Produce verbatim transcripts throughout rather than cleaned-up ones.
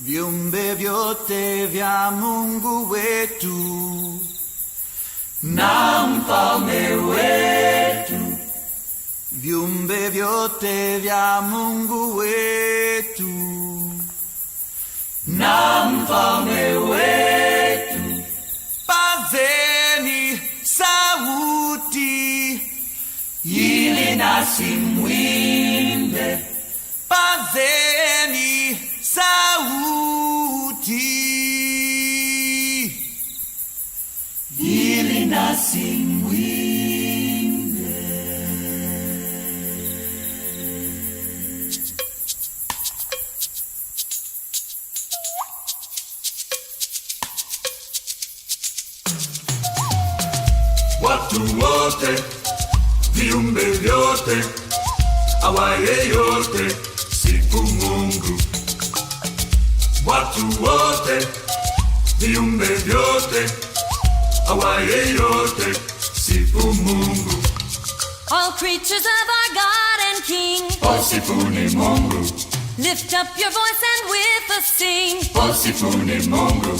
Viumbe vyote vya Mungu wetu, na mfalme wetu. Viumbe vyote vya Mungu wetu, na mfalme wetu, pazeni sauti ili nasi mwimbe. Pazeni sauti ili nasi mwimbe. Watu wote, viumbe vyote, awa yeyote, sifu Mungu. Watu wote, viumbe vyote, awa yeyote, sifu Mungu. All creatures of our God and King, wasifuni Mungu. Lift up your voice and with us sing. Wasifuni Mungu.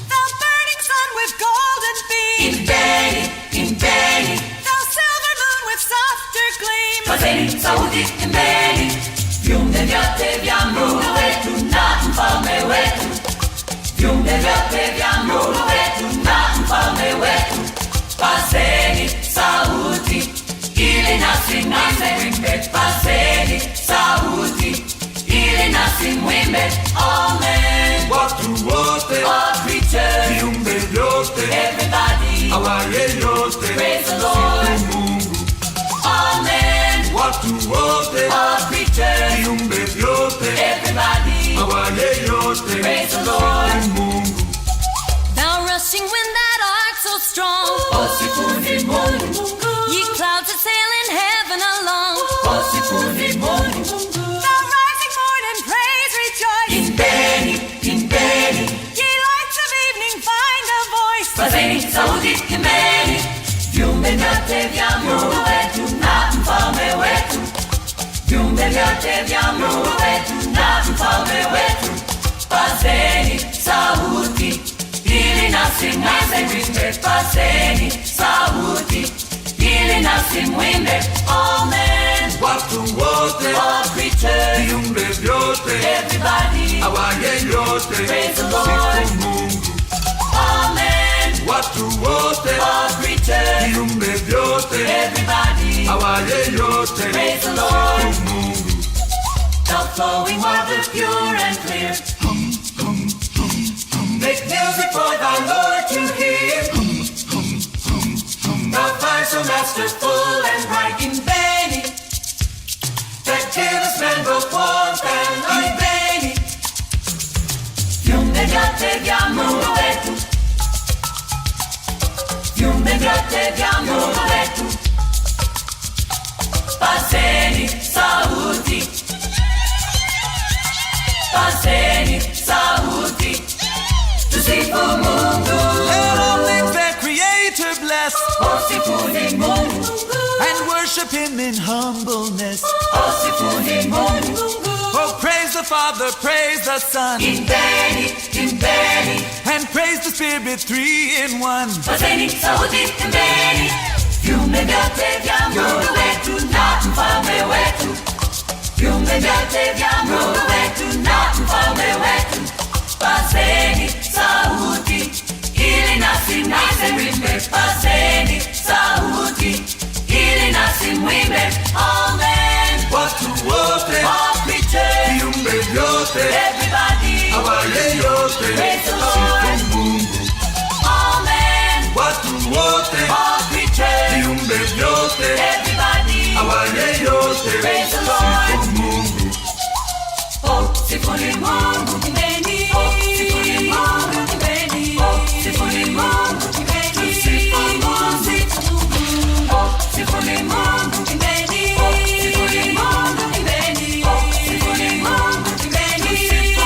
Thou burning sun with golden beam. Imbeni, imbeni. Thou silver moon with softer gleam. Pazeni sauti, imbeni. Viumbe vyote vya Mungu wetu na mfalme wetu. Viumbe vyote vya Mungu wetu na mfalme wetu. Pazeni sauti ili nasi nasi mwimbe. Pazeni sauti ili nasi mwimbe. Amen. Watu wote, all creatures, viumbe vyote, everybody, awa yeyote, praise the Lord. Sifu Mungu. Amen. Watu wote, all creatures, viumbe vyote, everybody, awa yeyote, praise the Lord. Sifu Mungu. Thou rushing wind that art so strong, wasifuni Mungu. Ye clouds that sail in heaven along, wasifuni Mungu. Thou rising morn and praise rejoice. Imbeni, imbeni. Ye lights of evening find a voice. Pazeni sauti, imbeni. Viumbe vyote vya Mungu wetu na mfalme wetu. Viumbe vyote vya Mungu wetu Sing as they whisper, paseni sauti, ili nasi mwimbe, amen. Watu wote, all creatures, viumbe vyote, everybody, awa yeyote, praise the Lord. Sifu Mungu. Amen. Watu wote, all creatures, viumbe vyote, everybody, awa yeyote, praise the Lord. Sifu Mungu. The flowing water pure and clear. Make music for the Lord to hear. The fire so masterful and bright in Beni, that giveth men both warmth and light. Beni, viumbe vyote vya Mungu wetu. Viumbe vyote vya Mungu wetu. Paseni sauti. Paseni sauti. Tusifu Mungu. Let all things that Creator bless. O sifuni Mungu. And worship Him in humbleness. O sifuni Mungu. Oh, praise the Father, praise the Son. Imbeni, imbeni. And praise the Spirit, three in one. Paseni sauti, imbeni. Viumbe vyote vya Mungu wetu na mfalme wetu. Viumbe vyote vya Mungu wetu na mfalme wetu. Paseni sauti, ili nasi, nasi mwimbe. Paseni sauti, ili nasi mwimbe. Amen. Watu wote, all creatures, viumbe vyote, everybody, awa yeyote, praise the Lord. Sifu Mungu. Amen. Watu wote, all creatures, viumbe vyote, everybody, awa yeyote, praise the Lord. Sifu Mungu. Oh, sifuni Mungu, imbeni. Oh, sifuni Mungu, imbeni. Oh, sifuni Mungu, imbeni. Sifu Mungu. Oh, sifuni Mungu, imbeni. Oh, sifuni Mungu, imbeni. Oh, sifuni Mungu, imbeni. Sifu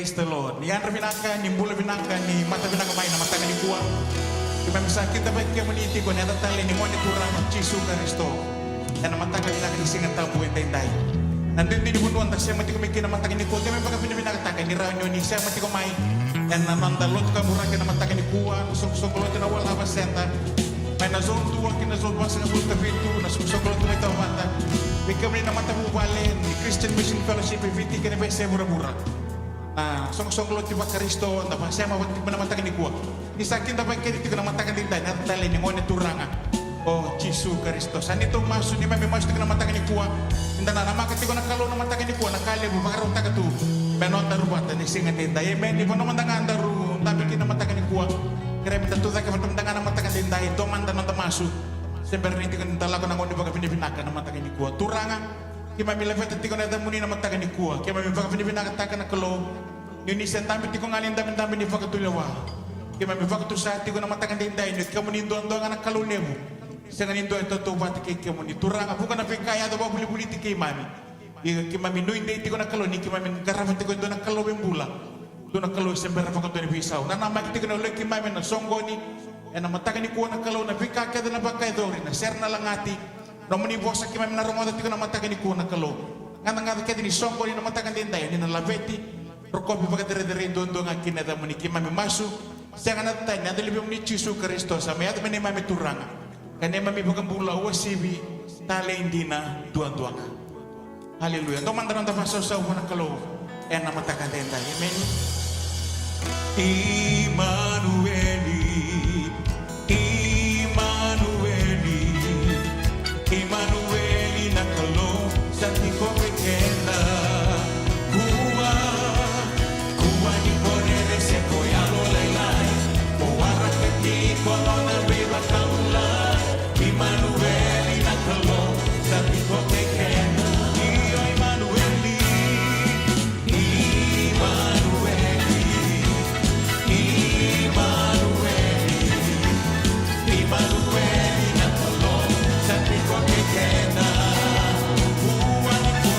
Praise the Lord. Ni yadra vinaka, ni bula vinaka, ni mata vinaka mai na mataka nikua. Keimami sa kidavaki kemuni tiko ena yaca talei ni Gone Turaga o Jisu Karisito. Ena mataka vinaka ni Siga Tabu edaidai. Na duidui ni vanua da sema tiko mai kina na mataka nikua, keimami vakavinavinakataka ni rawa ni o ni sema tiko mai ena noda lotu kaburaki ena mataka nikua, na soqosoqo lotu na Walava Center, mai na Zone dua ki na Zone vasagavulu ka vitu, na soqosoqo lotu mai Tovata. Vei kemuni na matavuvale ni Christian Mission Fellowship e Viti kei na veiyasai vuravura, na soqosoqo lotu vaKarisito, da vakasema vata tiko mai na mataka nikua. Ni sa kidavaki keda tiko na mataka edaidai ena yaca talei ni Gone Turaga o Jisu Karisito. Sa neitou masu, neimami masu tiko na mataka nikua, ni da na namaka tiko na Kalou na mataka nikua na ka levu vakarautaka tu me nodaru vata ena siga edaidai. Emeni. Vanua mada ga daru dabe kina na mataka nikua, kerea meda tucake vata mada ga na mataka edaidai, dua mada na noda masu. Se bera ni tiko ni da lako na gauna ni vakavinavinaka na mataka nikua. Turaga, keimami laveta tiko na yacamuni na mataka nikua. Keimami vakavinavinakataka na Kalou ni o ni se dabe tiko ga ena idabedabe ni vakatulewa. Keimami vakatusa tiko na mataka edaidai ni o kemuni duadua ga na Kalou levu. Sega ni dua e tautauvata kei kemuni. Turaga, vuqa na veika e yaco vakavolivoliti keimami. Ia keimami nuidei tiko na Kalou ni keimami qarava tiko e dua na Kalou e bula, dua na Kalou e se bera vakadua ni veisau. Nanamaki tiko na yaloi keimami ena soqoni ena mataka nikua na Kalou, na veika kece na vakayacori, na sere, na lagati, nomuni vosa keimami na rogoca tiko na mataka nikua na Kalou. Gacagaca kece ni soqoni na mataka edaidai, ni na laveti, rokovi, vakacerecerei duadua ga kina na yacamuni. Keimami masu, sega na tani, ena yaca luvemuni Jisu Karisito, sa mai yaco me neimami Turaga ka neimami iVakabula, uasivi talei dina duadua ga. Aleluya. Dua mada na noda vakasausau vua na Kalou ena mataka edaidai. Emeni. Imanueli, Imanueli, Imanueli na Kalou sa tiko vei keda. Kua, kua ni ko rere se ko yalolailai, ko waraka tiko nona veivakaulai. Imanueli na Kalou sa tiko vei keda. Io, Imanueli, Imanueli, Imanueli, Imanueli na Kalou sa tiko vei keda. Kua ni ko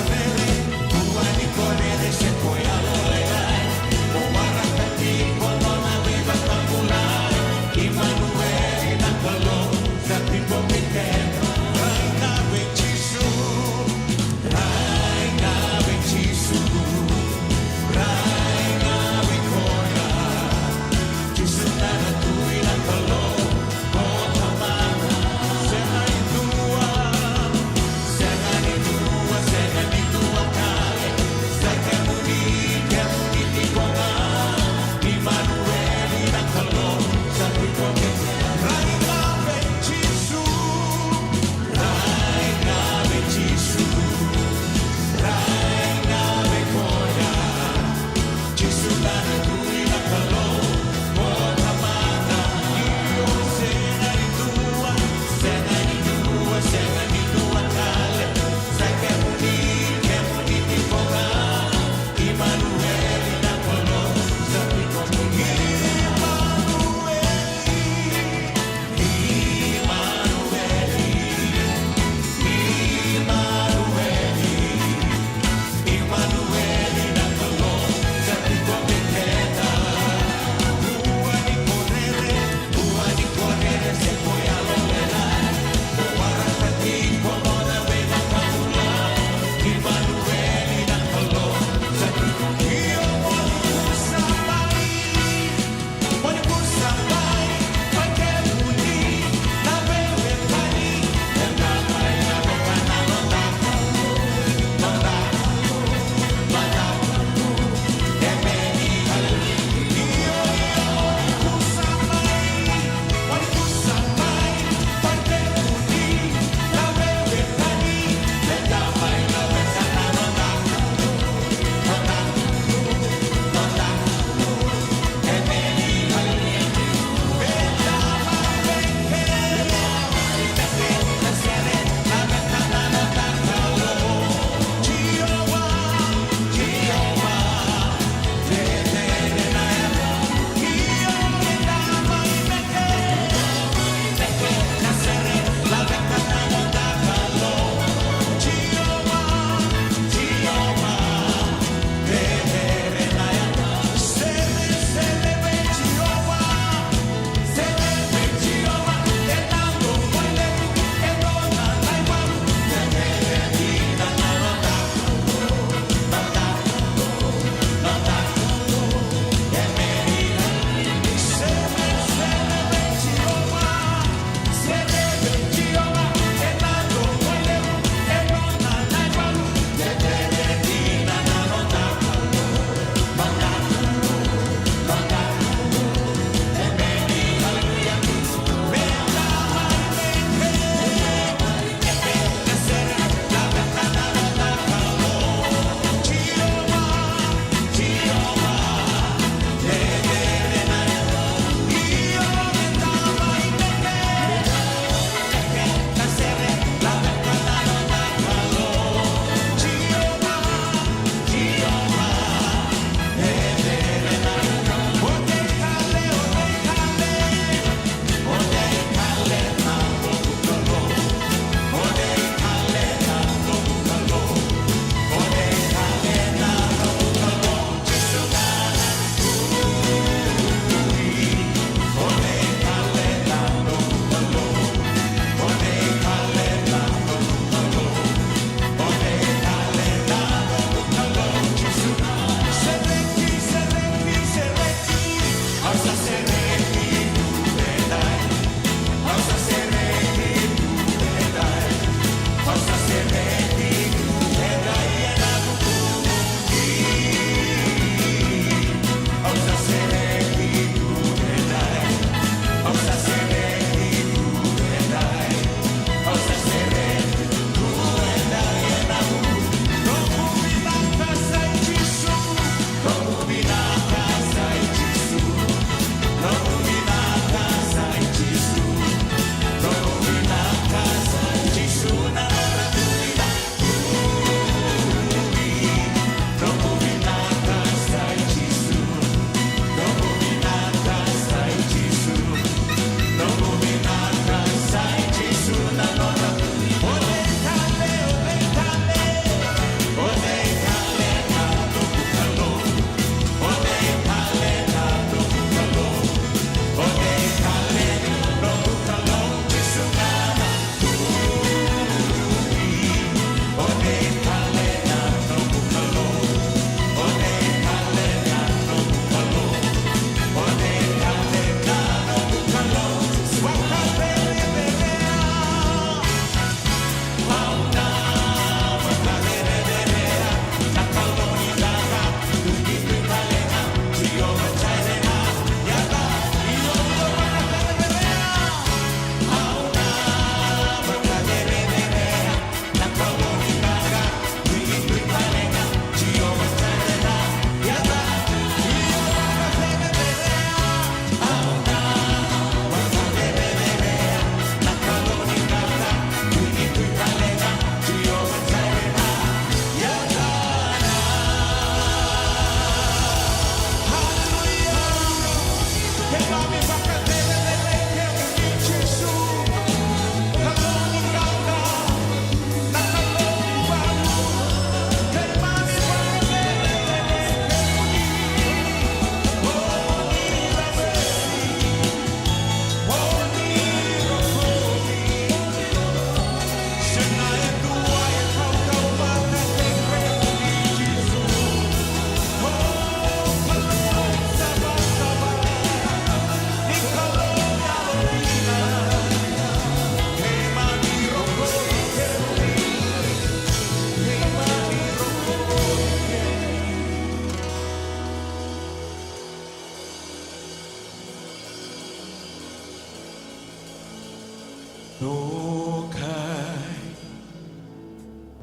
Dokai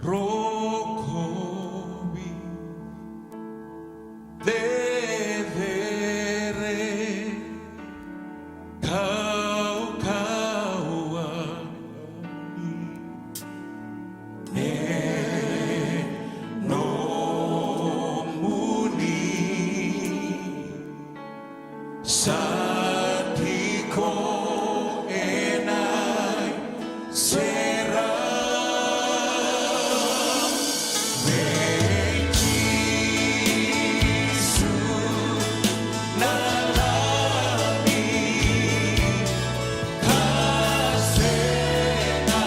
rokovi cecere kaukauwa e nomuni. Sa tiko ena isere vei Jisu na Lami, ka sega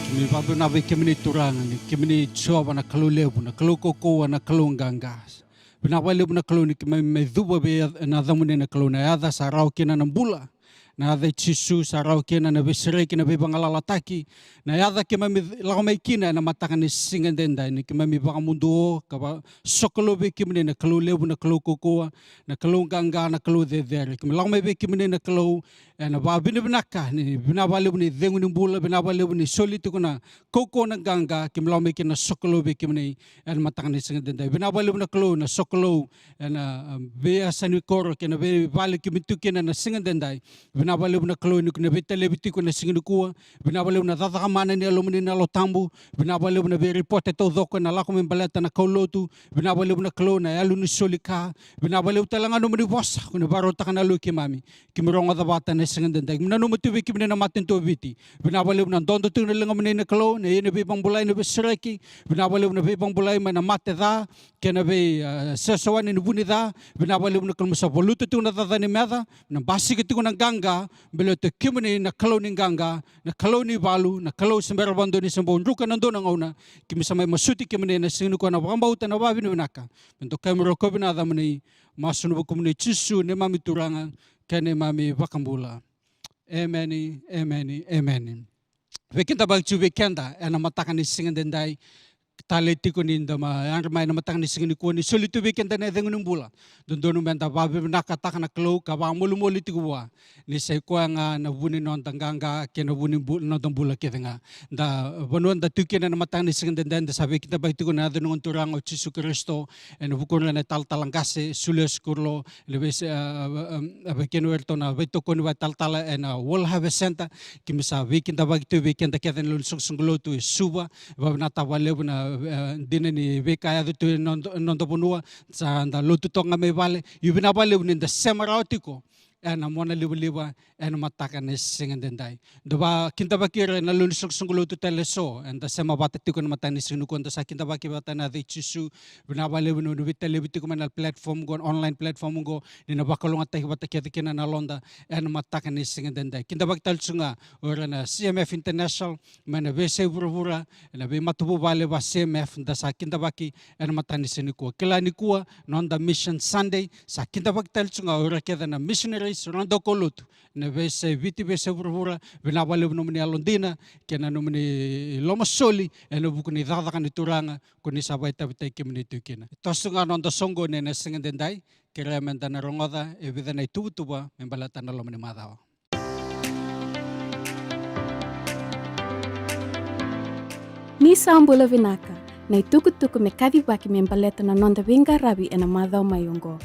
Kemuni vakavinavinaka vei kemuni Turaga, ni kemuni Jiova na Kalou levu, na Kalou kaukauwa, na Kalou qaqa. Vinaka vakalevu na Kalou ni keimami mai cuva vei na yacamuni na Kalou, na yaca sa rawa kina na bula. Na yaca i Jisu sa rawa kina na veisereki, na veivagalalataki. Na yaca keimami lako mai kina ena mataka ni siga edaidai, ni keimami vakamuduo ka va-, sokalou vei kemuni na Kalou levu, na Kalou kaukauwa, na Kalou qaqa, na Kalou cecere. Keimami lako mai vei kemuni na Kalou ena vakavinavinaka, ni vinaka vakalevu ni cegu ni bula, vinaka vakalevu ni soli tiko na kaukauwa, na qaqa, keimami lako mai kina na sokalou vei kemuni ena mataka ni siga edaidai. Vinaka vakalevu na Kalou na sokalou ena, um, veiyasa ni koro kei na veivale keimami tu kina ena siga edaidai. Vinaka vakalevu na Kalou ni ko ni veitalevi tiko ena siga nikua. Vinaka vakalevu na cakacaka mana ni Yalomuni na Yalo Tabu. Vinaka vakalevu na veiripote taucoko ena lako mai baleta na kaulotu. Vinaka vakalevu na Kalou na yalo ni soli ka. Vinaka vakalevu tale ga na nomuni vosa ko ni vakarautaka na yalo i keimami. Keimami rogoca vata ena siga edaidai. Keimami nanuma tu vei kemuni na matanitu o Viti. Vinaka vakalevu na dodo tiko na ligamuni na Kalou, na ia na veivakabulai, na veisereki. Vinaka vakalevu na veivakabulai mai na mate ca kei na vei, ah, sesewani ni vu ni ca. Vinaka vakalevu na Kalou mo sa valuta tiko na caca ni meca, na basika tiko na qaqa, baleta o kemuni na Kalou ni qaqa, na Kalou ni valu, na Kalou se bera vakadua ni se bau druka ena dua na gauna. Keimami sa mai masuti kemuni ena siga nikua ena vakabauta, na vakavinavinaka. Me dokai me rokovi na yacamuni, masu ena vukumuni Jisu, neimami Turaga kei neimami iVakabula. Emeni, emeni, emeni. Veikidavaki tu vei keda ena mataka ni siga edaidai. Talei tiko ni da mai yadra mai ena mataka ni siga nikua, ni soli tu vei keda na icegu ni bula. Dodonu meda vakavinavinakataka na Kalou ka vakamolimoli tiko vua, ni sa i koya ga na vu ni noda qaqa kei na vu ni bu-, noda bula kece ga. Da, vanua da tu kina ena mataka ni siga edaidai, da sa veikidavaki tiko ena yaca ni Gone Turaga o Jisu Karisito, ena vukuria na italatala qase Julius Kurlo, ena veise-, a, a, a, a, vei kemuni o iratou na veitokoni vakaitalatala ena World Harvest Centre. Keimami sa veikidavaki tu vei keda kece na lewe ni soqosoqo lotu e Suva. Vakavinavinaka vakalevu na, e, dina ni veika e yaco tu ena noda, noda vanua. Sa da lotu toka ga mai vale. Ia vinaka vakalevu ni da sema rawa tiko ena monalivaliva ena mataka ni siga edaidai. Da vakidavaki ira na lewe ni soqosoqo lotu tale eso eda sema vata tiko ena mataka ni siga nikua. Da sa kidavaki vata ena yaca i Jisu. Vinaka vakalevu ni veitalevi tiko mai na platform qo, online platform qo, ni na vakalougatataki vata kece kina na yaloda ena mataka ni siga edaidai. Kidavaki tale tu ga o ira na C M F International mai na veiyasai vuravura, ena veimatavuvale va C M F, da sa kidavaki ena mataka ni siga nikua. Kila nikua noda Mission Sunday, sa kidavaki tale tu ga o ira kece na missionaries, ira na daukaulotu ena veiyasai Viti, veiyasai vuravura. Vinaka vakalevu na nomuni yalodina kei na nomuni lomasoli ena vuku ni cakacaka ni Turaga ko ni sa vakaitavitaki kemuni tu kina. Toso ga noda soqoni ena siga edaidai, kerea meda na rogoca e vica na ituvatuva me baleta na loma ni macawa. Ni sa bula vinaka. Na itukutuku me kacivaki me baleta na noda veiqaravi ena macawa mai oqo.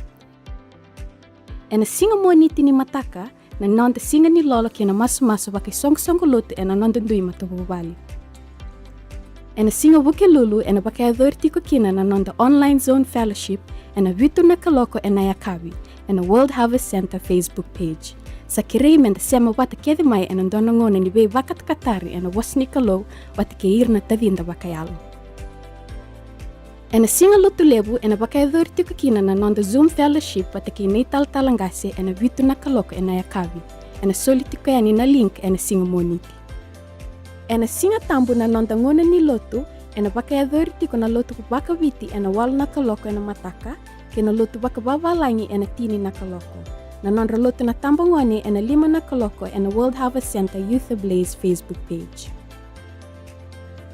Ena siga Moniti ni mataka, na noda siga ni lolo kei na masumasu vakaisoqosoqo lotu ena noda dui matavuvale. Ena siga Vukelulu ena vakayacori tiko kina na noda online Zoom fellowship ena vitu na kaloko ena yakavi ena World Harvest Centre Facebook page. Sa kerei meda sema vata kece mai ena dua na gauna ni veivakatakatari ena vosa ni Kalou vata kei ira na tacida vakayalo. Ena siga Lotulevu ena vakayacori tiko kina na noda Zoom fellowship vata kei na italatala qase ena vitu na kaloko ena yakavi ena soli tiko yani na link ena siga Moniti. Ena Siga Tabu na noda gauna ni lotu ena vakayacori tiko na lotu vakaviti ena walu na kaloko ena mataka kei na lotu vakavavalagi ena tini na kaloko. Na nodra lotu na tabagone ena lima na kaloko ena World Harvest Centre Youth Ablaze Facebook page.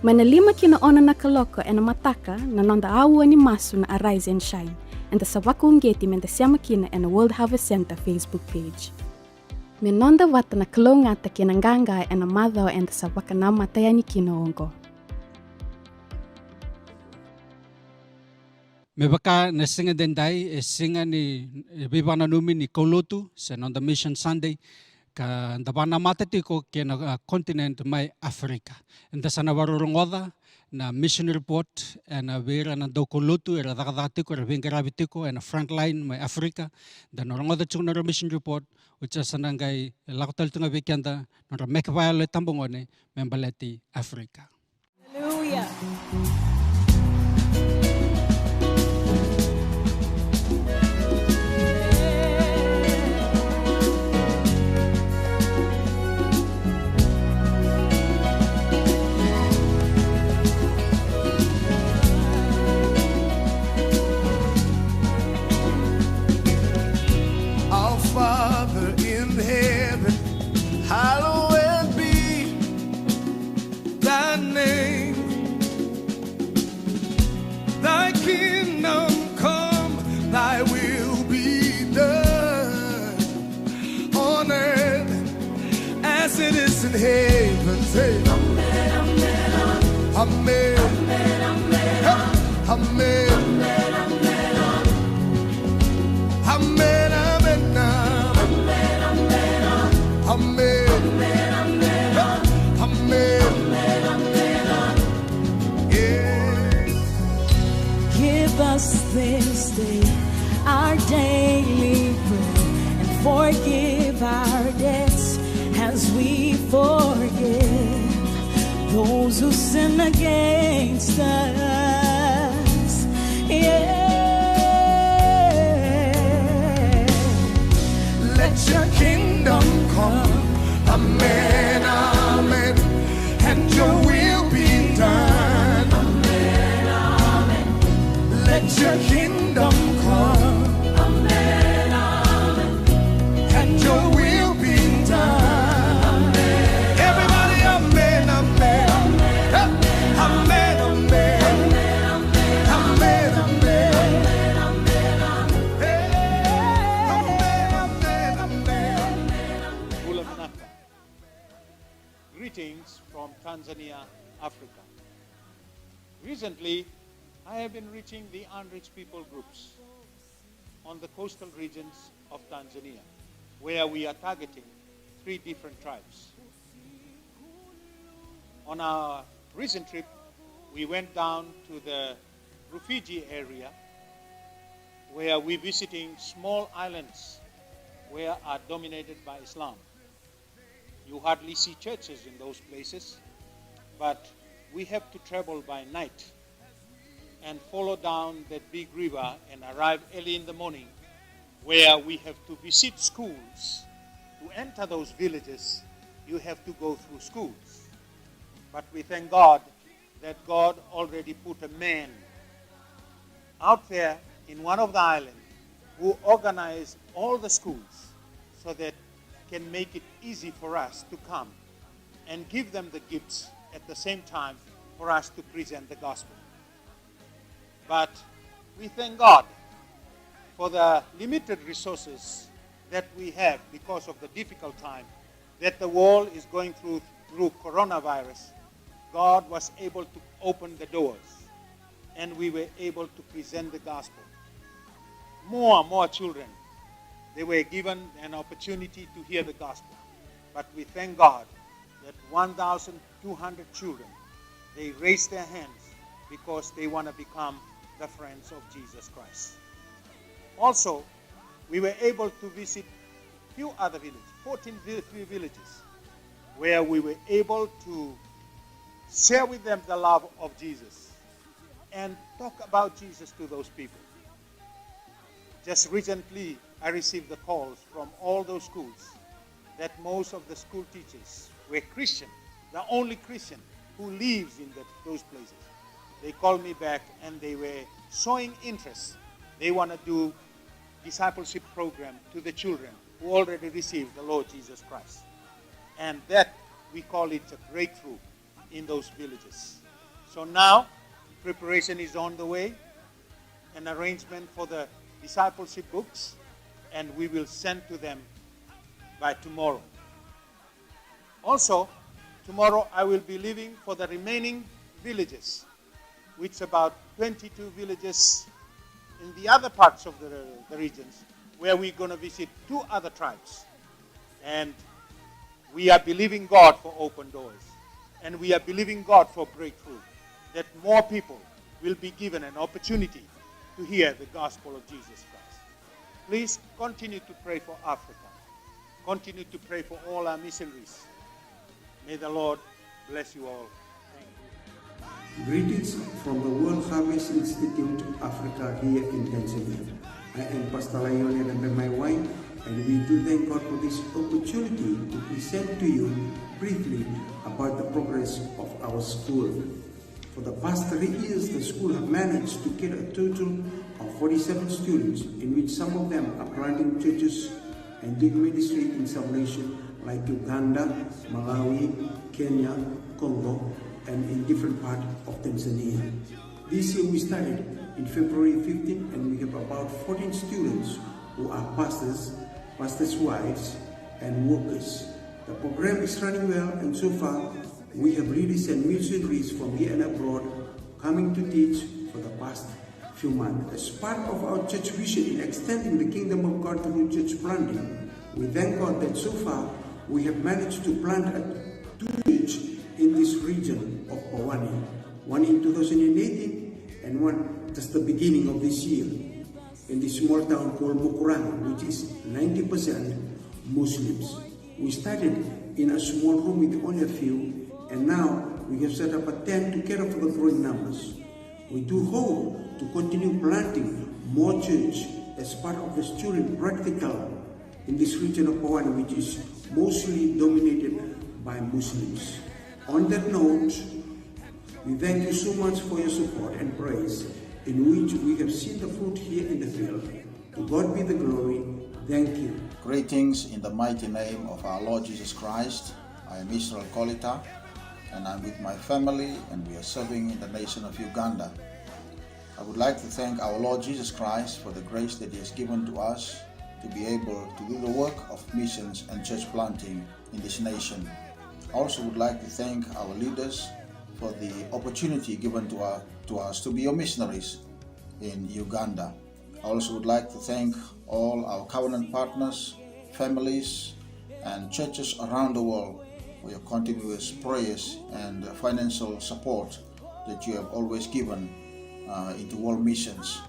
Mai na lima ki na ono na kaloko ena mataka na noda aua ni masu na Arise and Shine. Eda sa vakauqeti meda sema kina ena World Harvest Centre Facebook page. Me noda vata na kalougata kei na qaqa ena macawa eda sa vakanamata yani kina oqo. Me vaka na siga edaidai e siga ni, e, veivakananumi ni kaulotu se noda Mission Sunday, ka da vakanamata tiko kei na, a, continent mai Africa. Eda sa na vakarorogoca na mission report ena vei ira na daukaulotu era cakacaka tiko, era veiqaravi tiko ena frontline mai Africa. Da na rogoca tiko na nodra mission report, oti sa na qai lako tale tu ga vei keda na nodra meke vakayalo e tabagone me baleti Africa. Hallelujah. Our Father in heaven, Amen. Amen. Amen. Amen. Amen. Amen. Amen. Yeah. Give us this day our daily bread, and forgive our debts as we forgive those who sin against us. Yeah. Let your kingdom come. Amen, amen. And your will be done. Amen, amen. Let your kingdom come. Amen, amen. And your will be done. Everybody, amen, amen. Amen, amen. Amen, amen. Hey, amen, amen, amen. Bula vinaka. Greetings from Tanzania, Africa. Recently, I have been reaching the unreached people groups on the coastal regions of Tanzania, where we are targeting three different tribes. On our recent trip, we went down to the Rufiji area, where we're visiting small islands where are dominated by Islam. You hardly see churches in those places, but we have to travel by night and follow down that big river and arrive early in the morning, where we have to visit schools. To enter those villages, you have to go through schools. But we thank God that God already put a man out there in one of the islands who organized all the schools so that can make it easy for us to come and give them the gifts at the same time for us to present the gospel. But we thank God for the limited resources that we have because of the difficult time that the world is going through, through coronavirus. God was able to open the doors, and we were able to present the gospel. More and more children, they were given an opportunity to hear the gospel. But we thank God that one thousand two hundred children, they raised their hands because they want to become the friends of Jesus Christ. Also, we were able to visit few other villages, fourteen vi-, few villages, where we were able to share with them the love of Jesus and talk about Jesus to those people. Just recently, I received the calls from all those schools that most of the school teachers were Christian, the only Christian who lives in that, those places. They called me back and they were showing interest. They want to do discipleship program to the children who already received the Lord Jesus Christ. And that, we call it a breakthrough in those villages. So now, preparation is on the way, an arrangement for the discipleship books, and we will send to them by tomorrow. Also, tomorrow I will be leaving for the remaining villages, which about twenty-two villages in the other parts of the, the regions, where we're gonna visit two other tribes. And we are believing God for open doors. And we are believing God for breakthrough, that more people will be given an opportunity to hear the gospel of Jesus Christ. Please continue to pray for Africa. Continue to pray for all our missionaries. May the Lord bless you all. Thank you. Greetings from the World Harvest Institute Africa here in Tanzania. I am Pastor Lionel Mbemaiwai, and we do thank God for this opportunity to present to you briefly about the progress of our school. For the past three years, the school have managed to get a total of forty-seven students, in which some of them are planting churches and doing ministry in some nation like Uganda, Malawi, Kenya, Congo, and in different part of Tanzania. This year we started in February fifteen, and we have about fourteen students who are pastors, pastors' wives, and workers. The program is running well, and so far We have really sent missionaries from here and abroad coming to teach for the past few months. As part of our church vision in extending the kingdom of God through church planting, we thank God that so far we have managed to plant a two church in this region of Pawani, one in two thousand eighteen and one just the beginning of this year in this small town called Mukuranga, which is ninety percent Muslims. We started in a small room with only a few, and now we have set up a tent to cater for the growing numbers. We do hope to continue planting more church as part of the student practical in this region of Pawani, which is mostly dominated by Muslims. On that note, we thank you so much for your support and prayers, in which we have seen the fruit here in the field. To God be the glory. Thank you. Greetings in the mighty name of our Lord Jesus Christ. I am Israel Kolita, and I'm with my family, and we are serving in the nation of Uganda. I would like to thank our Lord Jesus Christ for the grace that He has given to us to be able to do the work of missions and church planting in this nation. I also would like to thank our leaders for the opportunity given to, our, to us to be your missionaries in Uganda. I also would like to thank all our covenant partners, families, and churches around the world for your continuous prayers and financial support that you have always given uh, into world missions.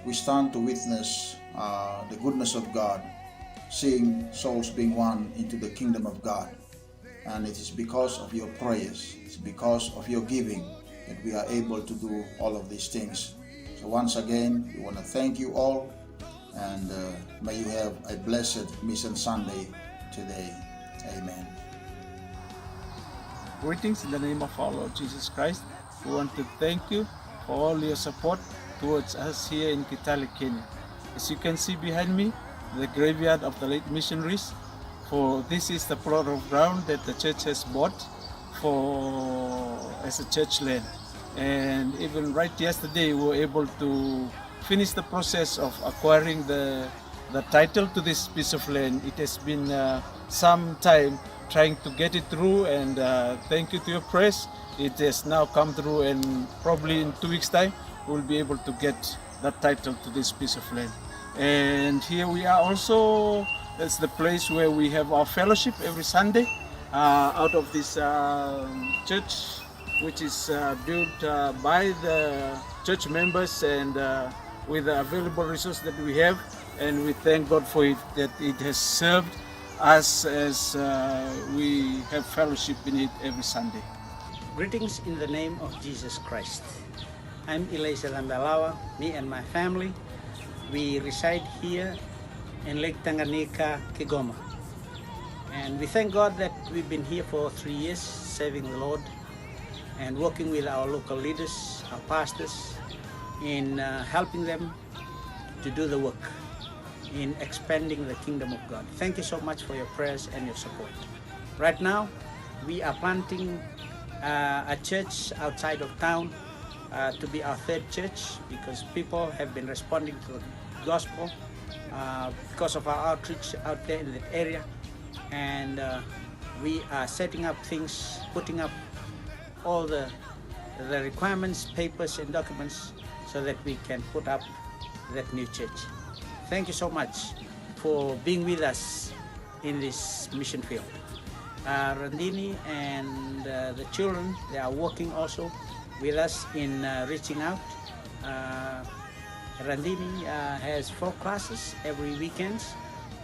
We stand to witness uh, the goodness of God, seeing souls being won into the kingdom of God. And it is because of your prayers, it's because of your giving that we are able to do all of these things. So once again, we want to thank you all, and uh, may you have a blessed Mission Sunday today. Amen. Greetings in the name of our Lord Jesus Christ. We want to thank you for all your support towards us here in Kitale, Kenya. As you can see behind me, the graveyard of the late missionaries. For this is the plot of ground that the church has bought for as a church land. And even right yesterday, we were able to finish the process of acquiring the the title to this piece of land. It has been uh, some time trying to get it through, and uh, thank you to your press, it has now come through, and probably in two weeks' time, we'll be able to get that title to this piece of land. And here we are also, that's the place where we have our fellowship every Sunday uh, out of this um, church, which is uh, built uh, by the church members and uh, with the available resource that we have. And we thank God for it, that it has served us as uh, we have fellowship in it every Sunday. Greetings in the name of Jesus Christ. I'm Elisa Lambalawa. Me and my family, we reside here in Lake Tanganyika, Kigoma. And we thank God that we've been here for three years serving the Lord and working with our local leaders, our pastors, in uh, helping them to do the work in expanding the kingdom of God. Thank you so much for your prayers and your support. Right now, we are planting uh, a church outside of town uh, to be our third church, because people have been responding to the gospel uh, because of our outreach out there in that area. And uh, we are setting up things, putting up all the, the requirements, papers, and documents so that we can put up that new church. Thank you so much for being with us in this mission field. Uh, Randini and uh, the children, they are working also with us in uh, reaching out. Uh, Randini uh, has four classes every weekends,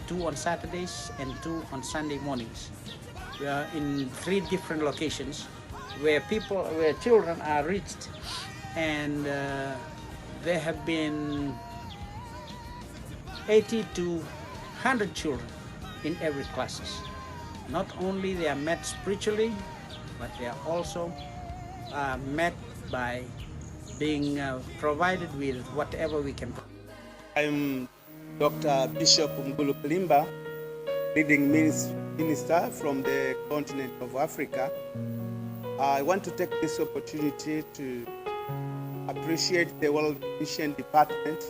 two on Saturdays and two on Sunday mornings. We are in three different locations where people, where children are reached, and uh, there have been eighty to one hundred children in every classes. Not only they are met spiritually, but they are also uh, met by being uh, provided with whatever we can. I'm Doctor Bishop Mgulu Kalimba, leading minis- minister from the continent of Africa. I want to take this opportunity to appreciate the World Mission Department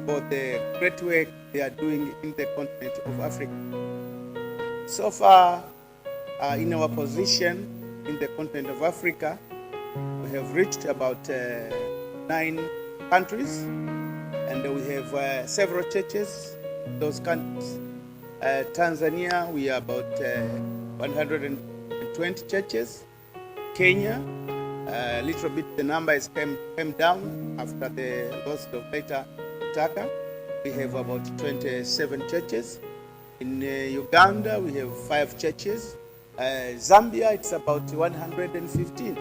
for the great work they are doing in the continent of Africa. So far, uh, in our position, in the continent of Africa. We have reached about uh, nine countries, and we have uh, several churches in those countries. Uh, Tanzania, we are about uh, one hundred twenty churches. Kenya, uh, a little bit the number has came, came down after the loss of Peter Taka. We have about twenty-seven churches. In uh, Uganda, we have five churches. Uh, Zambia, it's about one hundred fifteen.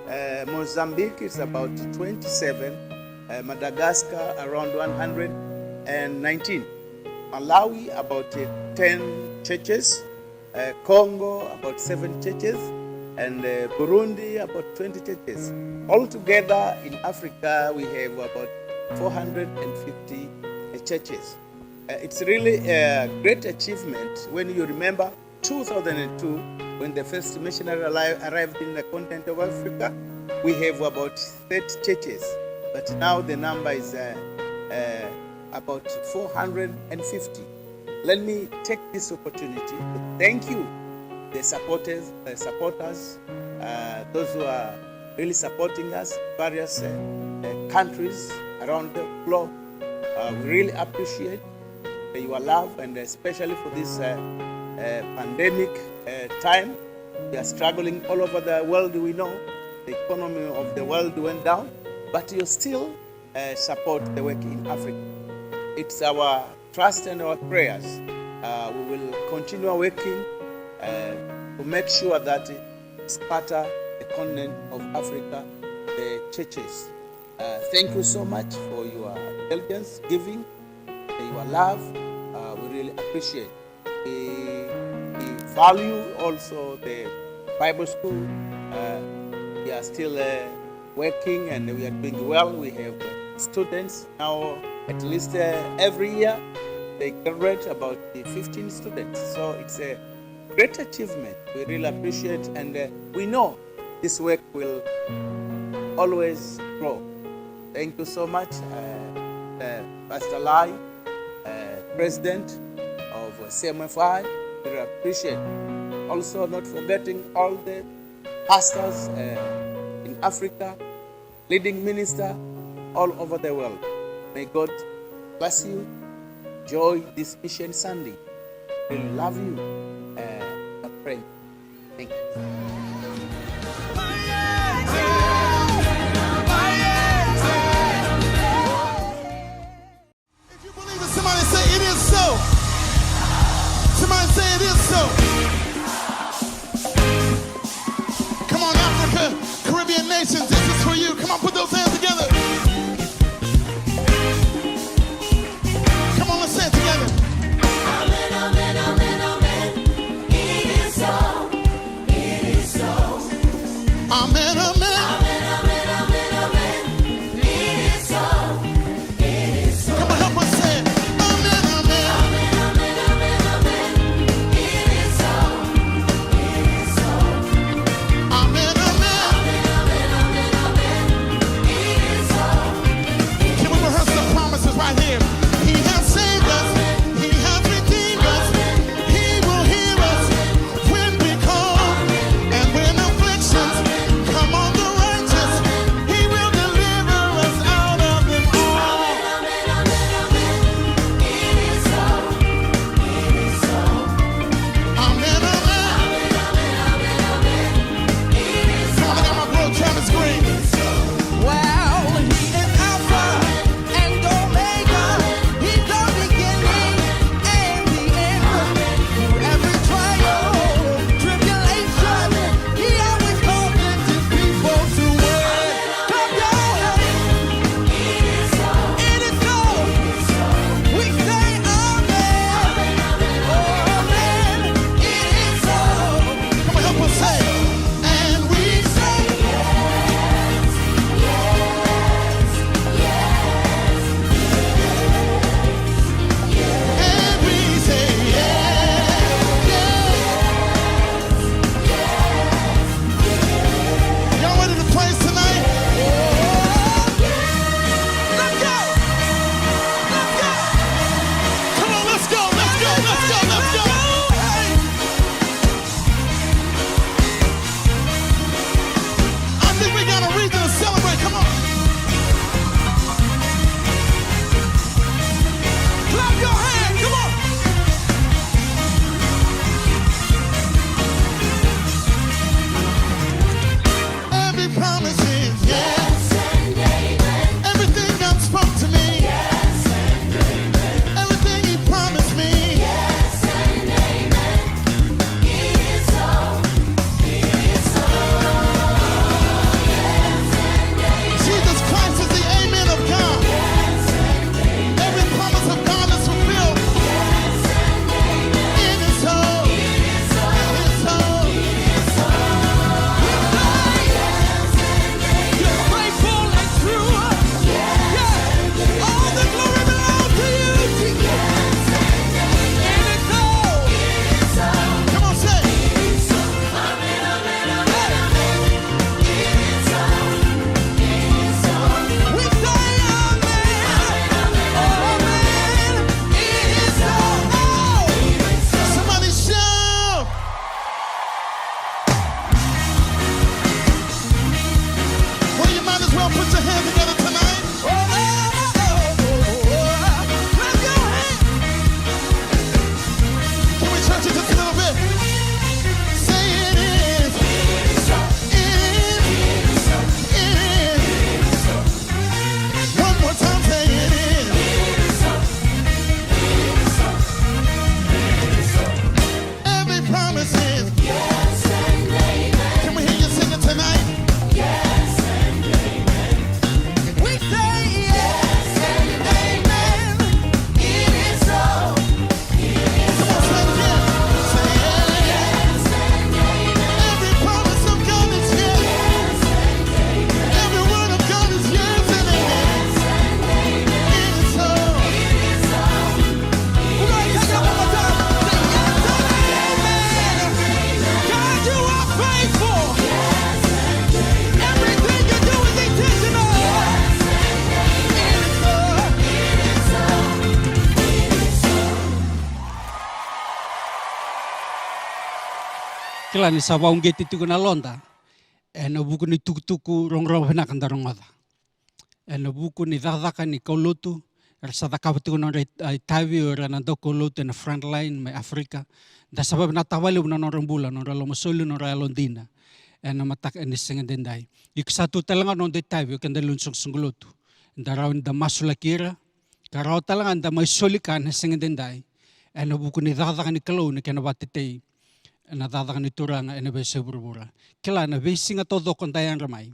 Uh, Mozambique, it's about twenty-seven. Uh, Madagascar, around one hundred nineteen. Malawi, about uh, ten churches. Uh, Congo, about seven churches. And uh, Burundi, about twenty churches. Altogether in Africa, we have about four hundred fifty uh, churches. Uh, it's really a great achievement when you remember two thousand two, when the first missionary arri- arrived in the continent of Africa, we have about thirty churches, but now the number is uh, uh, about four hundred fifty. Let me take this opportunity to thank you, the supporters, the supporters, uh, those who are really supporting us, various uh, uh, countries around the globe. Uh, we really appreciate your love, and especially for this uh, uh, pandemic uh, time. We are struggling all over the world, we know. The economy of the world went down, but you still uh, support the work in Africa. It's our trust and our prayers. Uh, we will continue working uh, to make sure that Sparta, the continent of Africa, the churches. Uh, thank you so much for your diligence, giving, and your love. Uh, we really appreciate. We, we value also the Bible school. Uh, we are still uh, working and we are doing well. We have uh, students now, at least uh, every year, they graduate about the fifteen students. So it's a great achievement. We really appreciate, and uh, we know this work will always grow. Thank you so much, uh, uh, Pastor Lai, uh, President of C M F I. We appreciate. Also, not forgetting all the pastors uh, in Africa, leading minister all over the world. May God bless you. Enjoy this Mission Sunday. We love you. Uh, a friend. Thank you. If you believe it, somebody say, "It is so." Somebody say, "It is so." Come on, Africa, Caribbean nations, this is for you. Come on, put those hands together. Come on, let's say it together. Amen, amen, amen, amen. It is so. It is so. Hands together tonight. Oh, oh, oh, oh, oh. Clap your hands. Can we church it just a little bit? Say it is. It is. It is. One more time, say it is. Every promise is. Yes and amen. Can we hear you sing it tonight? Yes and amen. We say yes and amen. It is so. Come on, say it again. Say yes. Every promise of God is yes. Every word of God is yes and amen. It is so. We're gonna take it one more time. Say yes and amen. God, you are faithful. Everything you do is intentional. It is so. Kila ni sa vauqeti tiko na yaloda ena vuku ni tukutuku rogorogo vinaka da rogoca. Ena vuku ni cakacaka ni kaulotu, era sa cakava tiko na nodra i-, a, itavi, o ira na daukaulotu ena front line mai Africa. Da sa vakavinavinaka vakalevu na nodra bula, nodra lomasoli, nodra yalodina ena mataka ni siga edaidai. Iko sa tu tale ga na noda itavi, o keda lewe ni soqosoqo lotu. Da rawa ni da masulaki ira, ka rawa tale ga ni da mai soli ka na siga edaidai. Ena vuku ni cakacaka ni Kalou, ni kena vakatetei ena cakacaka ni Turaga ena veiyasai vuravura. Kila na veisiga taucoko da yadra mai.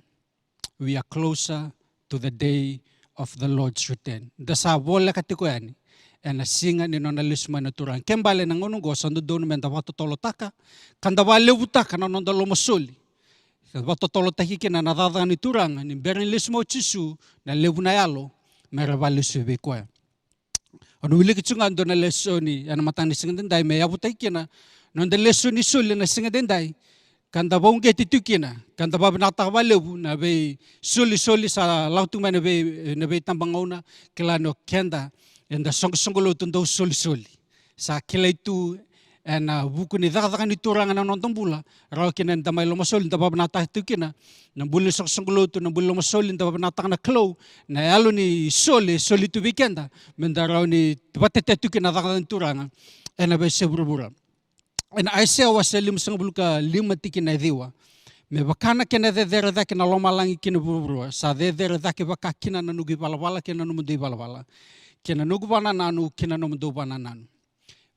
We are closer to the day of the Lord's return. Da sa voleka tiko yani ena siga ni nona lesu mai na Turaga. Kena ibalebale na gauna oqo sa dodonu meda vakatotolotaka ka da vakalevutaka na noda lomasoli. Sa vakatotolotaki kina na cakacaka ni Turaga ni bera ni lesu mai o Jisu, na levu na yalo mera vakalesuvi koya. Au na wilika tiko ga e dua na lesoni ena mataka ni siga edaidai me yavutaki kina na noda lesoni soli ena siga edaidai. Ka da vakauqeti tiko kina, ka da vakavinavinakataka vakalevu na veisolisoli sa lako tiko mai na vei, na veitabagauna, kila ni o keda eda soqosoqo lotu dau solisoli. Sa kilai tu ena vuku ni cakacaka ni Turaga na noda bula, rawa kina eda mai lomasoli, da vakavinavinakataka tiko kina na bula ni soqosoqo lotu, na bula ni lomasoli, da vakavinavinakataka na Kalou na yalo ni soli e soli tu vei keda, meda rawa ni vakatetei tu kina na cakacaka ni Turaga ena veiyasai vuravura. Ena Aisea wase limasagavulu ka lima tikina e ciwa: Me vaka na kena cecere cake na lomalagi ki na vuravura, sa cecere cake vaka kina na noqu ivalavala kei na nomudou ivalavala, kei na noqu vakanananu ki na nomudou vakanananu.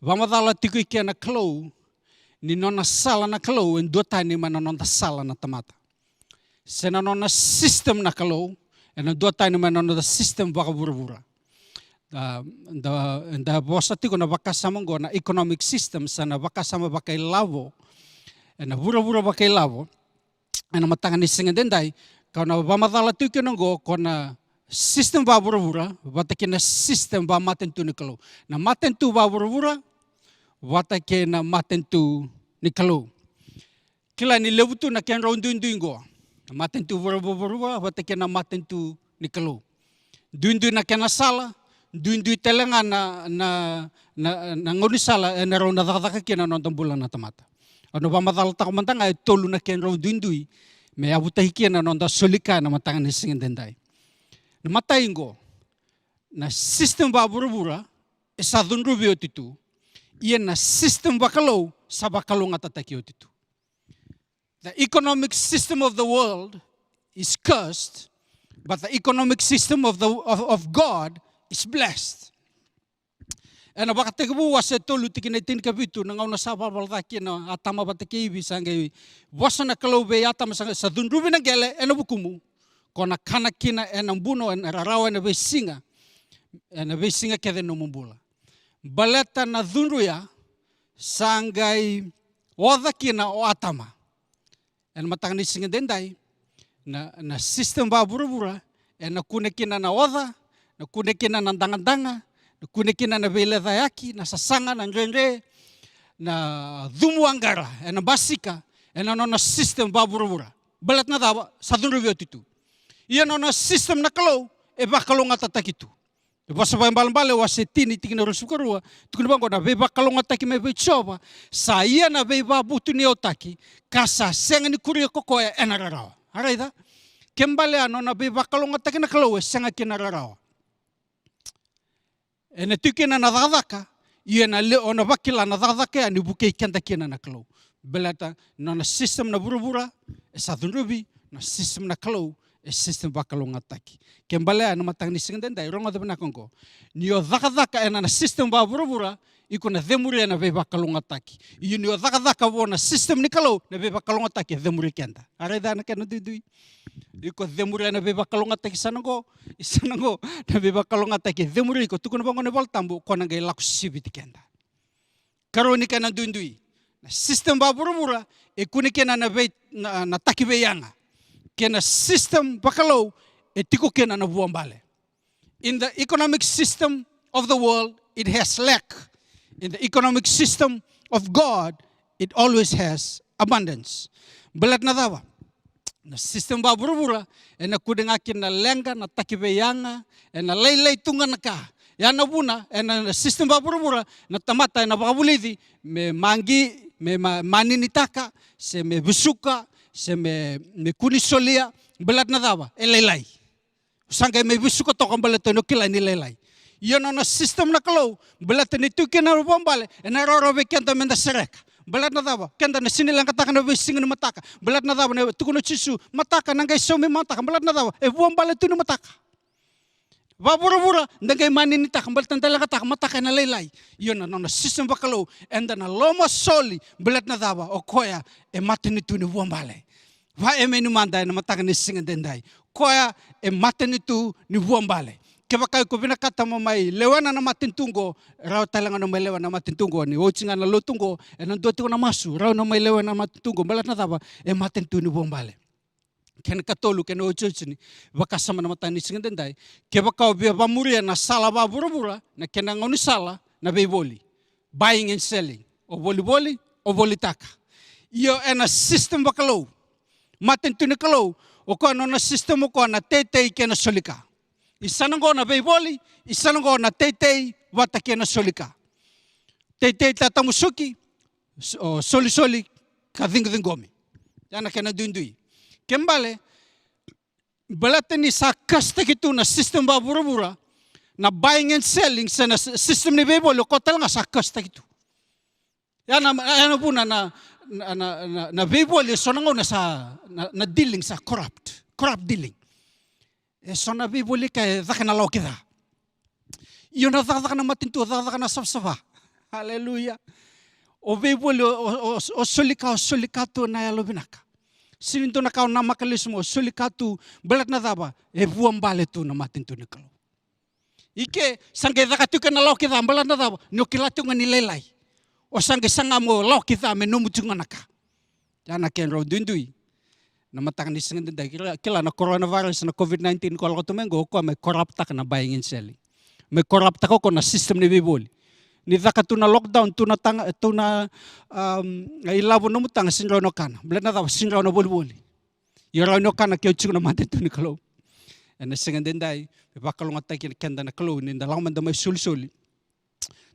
Vakamacala tiko i ke na Kalou ni nona sala na Kalou e duatani mai na noda sala na tamata. Se na nona system na Kalou ena duatani mai na noda system vakavuravura. Da, da, da vosa tiko na vakasama oqo na economic system, se na vakasama vakailavo ena vuravura vakailavo. Ena mataka ni siga edaidai, kau na vakamacala tiko kina oqo, ko na system vakavuravura vata kei na system vakamatanitu ni Kalou. Na matanitu vakavuravura vata kei na matanitu ni Kalou. Kila ni levu tu na kedrau duidui oqo, na matanitu vakavuravura vata kei na matanitu ni Kalou. Duidui na kena sala, duidui tale ga na, na, na, na gaunisala ena rawa na cakacaka kina na noda bula na tamata. Au na vakamacalataka mada ga e tolu na kedrau duidui me yavutaki kina na noda soli ka ena mataka ni siga edaidai. Na imatai oqo, na system vakavuravura e sa cudruvi oti tu, ia na system vakalou sa vakalougatataki oti tu. The economic system of the world is cursed, but the economic system of the, of, of God is blessed. Ena Vakatekivu wase tolu tikina e tinikavitu, na gauna sa valavala cake kina o Atama vata kei Ivi, sa qai vosa na Kalou vei Atama, sa, sa cudruvi na qele ena vukumu, ko na kana kina ena buno, ena rarawa, ena veisiga, ena veisiga kece ni nomu bula. Baleta na cudru ya, sa qai oca kina o Atama. Ena mataka ni siga edaidai, na, na system vakavuravura ena kune kina na oca, na kune kina na dagadaga, na kune kina na veilecayaki, na sasaga, na dredre, na cumu aqara, ena basika ena nona system vakavuravura. Baleta na cava? Sa cudruvi oti tu. Ia na nona system na Kalou e vakalougatataki tu. E Vosa Vakaibalebale wase tini tikina ruasagavulu ka rua, tukuna vaqo: Na veivakalougatataki mai vei Jiova sa ia na veivakavutuniyautaki, ka sa sega ni kuria ko koya ena rarawa. A raica? Kena ibalebale, a nona veivakalougatataki na Kalou e sega kina na rarawa. Ena tiko kina na cakacaka, ia ena le-, o na vakila na cakacaka ya ni vukei keda kina na Kalou. Baleta na nona system na vuravura e sa cudruvi, na system na Kalou e system vakalougatataki. Kena ibalebale, ena mataka ni siga edaidai, rogoca vinaka oqo. Ni o cakacaka ena na system vakavuravura, iko na cemuria na veivakalougatataki. Ia ni o cakacaka vua na system ni Kalou, na veivakalougatataki e cemuri keda. A raica na kena duidui. Iko cemuria na veivakalougatataki, sa na qo, sa na qo, na veivakalougatataki e cemuri iko. Tukuna vaqo na iVolatabu, ko na qai lako siviti keda. Karua ni kena duidui, na system vakavuravura e kune kina na vei, na, na taki veiyaga. Kei na system vakalou e tiko kina na vuabale. In the economic system of the world, it has lack. In the economic system of God, it always has abundance. Baleta na cava? Na system vakavuravura, ena kune ga kina na leqa, na taki veiyaga, ena lailai tu ga na ka. Ya na vuna, ena system vakavuravura, na tamata ena vakavulici me maqi, me ma-, maninitaka, se me vesuka, se me, me kua ni solia. Baleta na cava? E lailai. Sa qai mai vesuka toka baleta ni o kila ni lailai. Ia na nona system na Kalou, baleta ni tu kina na vuabale, ena rawarawa vei keda meda sereka. Baleta na cava? Keda na sega ni leqataka na veisiga ni mataka. Baleta na cava? Na tukuna o Jisu, mataka na qai saumi mataka. Baleta na cava? E vuabale tu ni mataka. Vakavuravura, da qai maninitaka, baleta da leqataka mataka ena lailai. Ia na nona system vakalou, eda na lomasoli, baleta na cava? O koya e matanitu ni vuabale. Vakaemeni mada ena mataka ni siga edaidai. Koya e matanitu ni vuabale. Kevaka iko vinakata mo mai lewena na matanitu qo, rawa tale ga na mai lewena na matanitu qo, ni oti ga na lotu qo, ena dua tiko na masu, rawa na mai lewena na matanitu qo, baleta na cava? E matanitu ni vuabale. Kena ikatolu, kena iotioti ni vakasama ena mataka ni siga edaidai. Kevaka o via vakamuria na sala vakavuravura, na kena gaunisala, na veivoli. Buying and selling. O volivoli, o volitaka. Io, ena system vakalou. Matanitu ni Kalou, o koya na nona system o koya na teitei kei na solika. Isa na qo na veivoli, isa na qo na teitei vata kei na solika. Teitei tatamusuki, s-, o solisoli ka ciqociqomi. Ya na kena duidui. Kena ibalebale, baleta ni sa kasitaki tu na system vakavuravura, na buying and selling, se na s-, system ni veivoli, o koya tale ga sa kasitaki tu. Ya na, ya na vuna na, na, na, na, na veivoli, e so na gauna sa, na, na dealing sa corrupt, corrupt dealing. E so na veivoli ka e caka na lawa ki ca. Io, na cakacaka na matanitu, o cakacaka na savasava. Aleluya. O veivoli, o, o, o, o solika, o solika tu na yalovinaka. Sega ni dua na ka o namaka lesu mai, o solika tu, baleta na cava? E vuabale tu na matanitu ni Kalou. I ke, sa qai caka tiko na lawa ki ca, baleta na cava? Ni o kila tiko ga ni lailai. O sa qai saga mo lawa ki ca me nomu tiko ga na ka. Ya na kedrau duidui. Na mataka ni siga edaidai, kila, kila na coronavirus, na covid nineteen ko lako tu mai qo, o koya mai corruptaka na buying and selling. Mai corruptaka o koya na system ni veivoli. Ni caka tu na lockdown, tu na taga, tu na, um, ilavo nomu taga, sega ni rawa ni o kana. Baleta na cava? Sega ni rawa na volivoli. Ia rawa ni o kana ke o tiko na matanitu ni Kalou. Ena siga edaidai, me vakalougatataki keda na Kalou, ni da lako mada mai solisoli.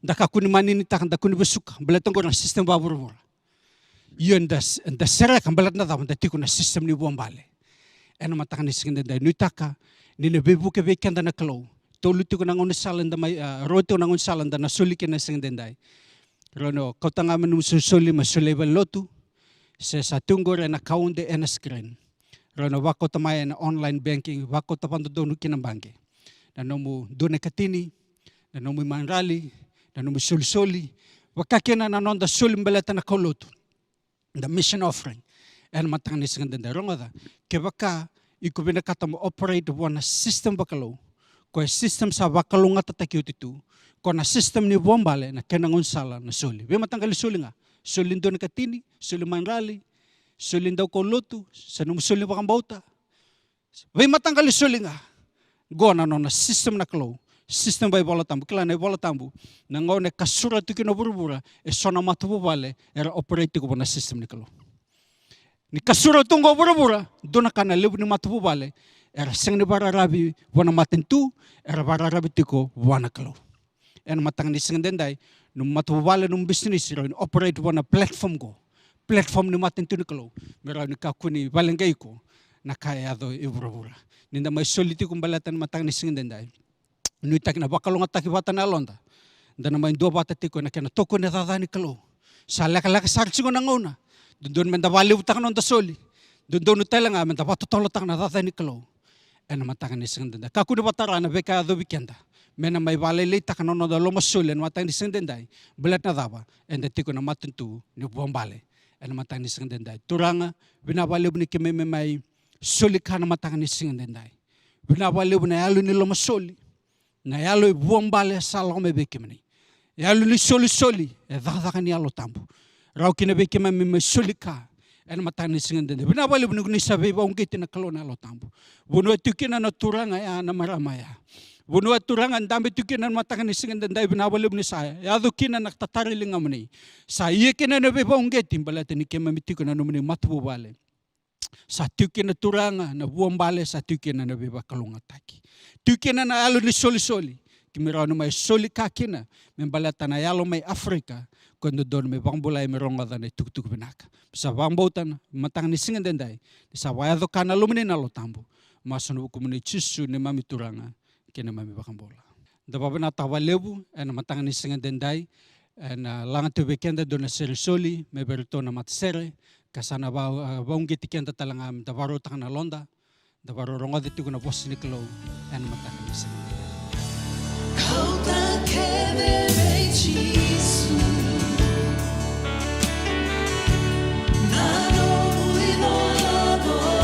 Da kakua ni maninitaka, da kua ni vesuka, baleta qori na system vakavuravura. Io, da s-, da sereka, baleta na cava? Da tiko na system ni vuabale. Ena mataka ni siga edaidai, nuitaka ni na veivuke vei keda na Kalou. Tolu tiko na gaunisala eda mai, a, rua tiko na gaunisala eda na soli kina ena siga edaidai. Rawa ni o kauta ga mai nomu solisoli, mai solia i valenilotu. Se sa tu qori ena kaude ena screen. Rawa ni o vakauta mai ena online banking, vakauta vakadodonu ki na baqe. Na nomu dua na ikatini, na nomu imadrali, na nomu isolisoli, vaka kina na noda soli baleta na kaulotu. The mission offering. Ena mataka ni siga edaidai, rogoca, kevaka iko vinakata mo operate vua na system vakalou, koya system sa vakalougatataki oti tu, koya na system ni vuabale, na kena gaunisala na soli. Veimataqali soli ga, soli dua na ikatini, soli imadrali, soli daukaulotu, se nomu soli vakabauta. Veimataqali soli ga. Qo na nona system na Kalou. System vaivolatabu. Kila na ivolatabu, na gauna e kasura tu kina vuravura, e so na matavuvale era operate tiko vua na system ni Kalou. Ni kasura tu qo vuravura, dua na ka na levu ni matavuvale era sega ni vakararavi vua na matanitu, era vakararavi tiko vua na Kalou. Ena mataka ni siga edaidai, nomu matavuvale, nomu bisinisi, rawa ni operate vua na platform qo. Platform ni matanitu ni Kalou. Me rawa ni kakua ni valeqai iko na ka e yaco e vuravura. Ni da mai soli tiko baleta na mataka ni siga edaidai, nuitaki na vakalougatataki vata na yaloda, da na mai duavata tiko ena kena tokoni na cakacaka ni Kalou. Sa lekaleka sara tiko na gauna, dodonu meda vakalevutaka na noda soli, dodonu tale ga meda vakatotolotaka na cakacaka ni Kalou. Ena mataka ni siga edaidai, kakua ni vakatara na veika e yacovi keda me na mai vakalailaitaka na noda lomasoli ena mataka ni siga edaidai. Baleta na cava? Eda tiko ena matanitu ni vuabale ena mataka ni siga edaidai. Turaga, vinaka vakalevu ni keimami mai soli ka ena mataka ni siga edaidai. Vinaka vakalevu na yalo ni lomasoli, na yalo e vuabale sa lako mai vei kemuni. Yalo ni solisoli e cakacaka ni Yalo Tabu. Rawa kina vei keimami mai soli ka ena mataka ni siga edaidai. Vinaka vakalevu ni ko ni sa veivakauqeti na Kalou na Yalo Tabu. Vanua e tu kina na turaga ya, na marama ya, vanua e turaga dabe tu kina na mataka ni siga edaidai, vinaka vakalevu ni sa yaco kina na tatara i ligamuni. Sa ia kina na veivakauqeti baleta ni keimami tiko ena nomuni matavuvale. Sa tiko kina, Turaga, na vuabale, sa tiko kina na veivakalougatataki, tiko kina na yalo ni solisoli. Keimami rawa ni mai soli ka kina me baleta na yalo mai Africa, ko e dodonu me vakabulai, me rogoca na itukutuku vinaka. Sa vakabauta na mataka ni siga edaidai ni sa vakayaco ka ena lomamuni na Yalo Tabu. Masu ena vukumuni Jisu, neimami Turaga kei neimami iVakabula. Da vakavinavinaka vakalevu ena mataka ni siga edaidai, ena laga tu vei keda e dua na sere soli mai vei iratou na matasere, ka sa na va-, a, vakauqeti keda tale ga meda vakarautaka na yaloda, da vakarorogoca tiko na vosa ni Kalou ena mataka ni siga edaidai. Kauta kece vei Jisu na nomu icolacola.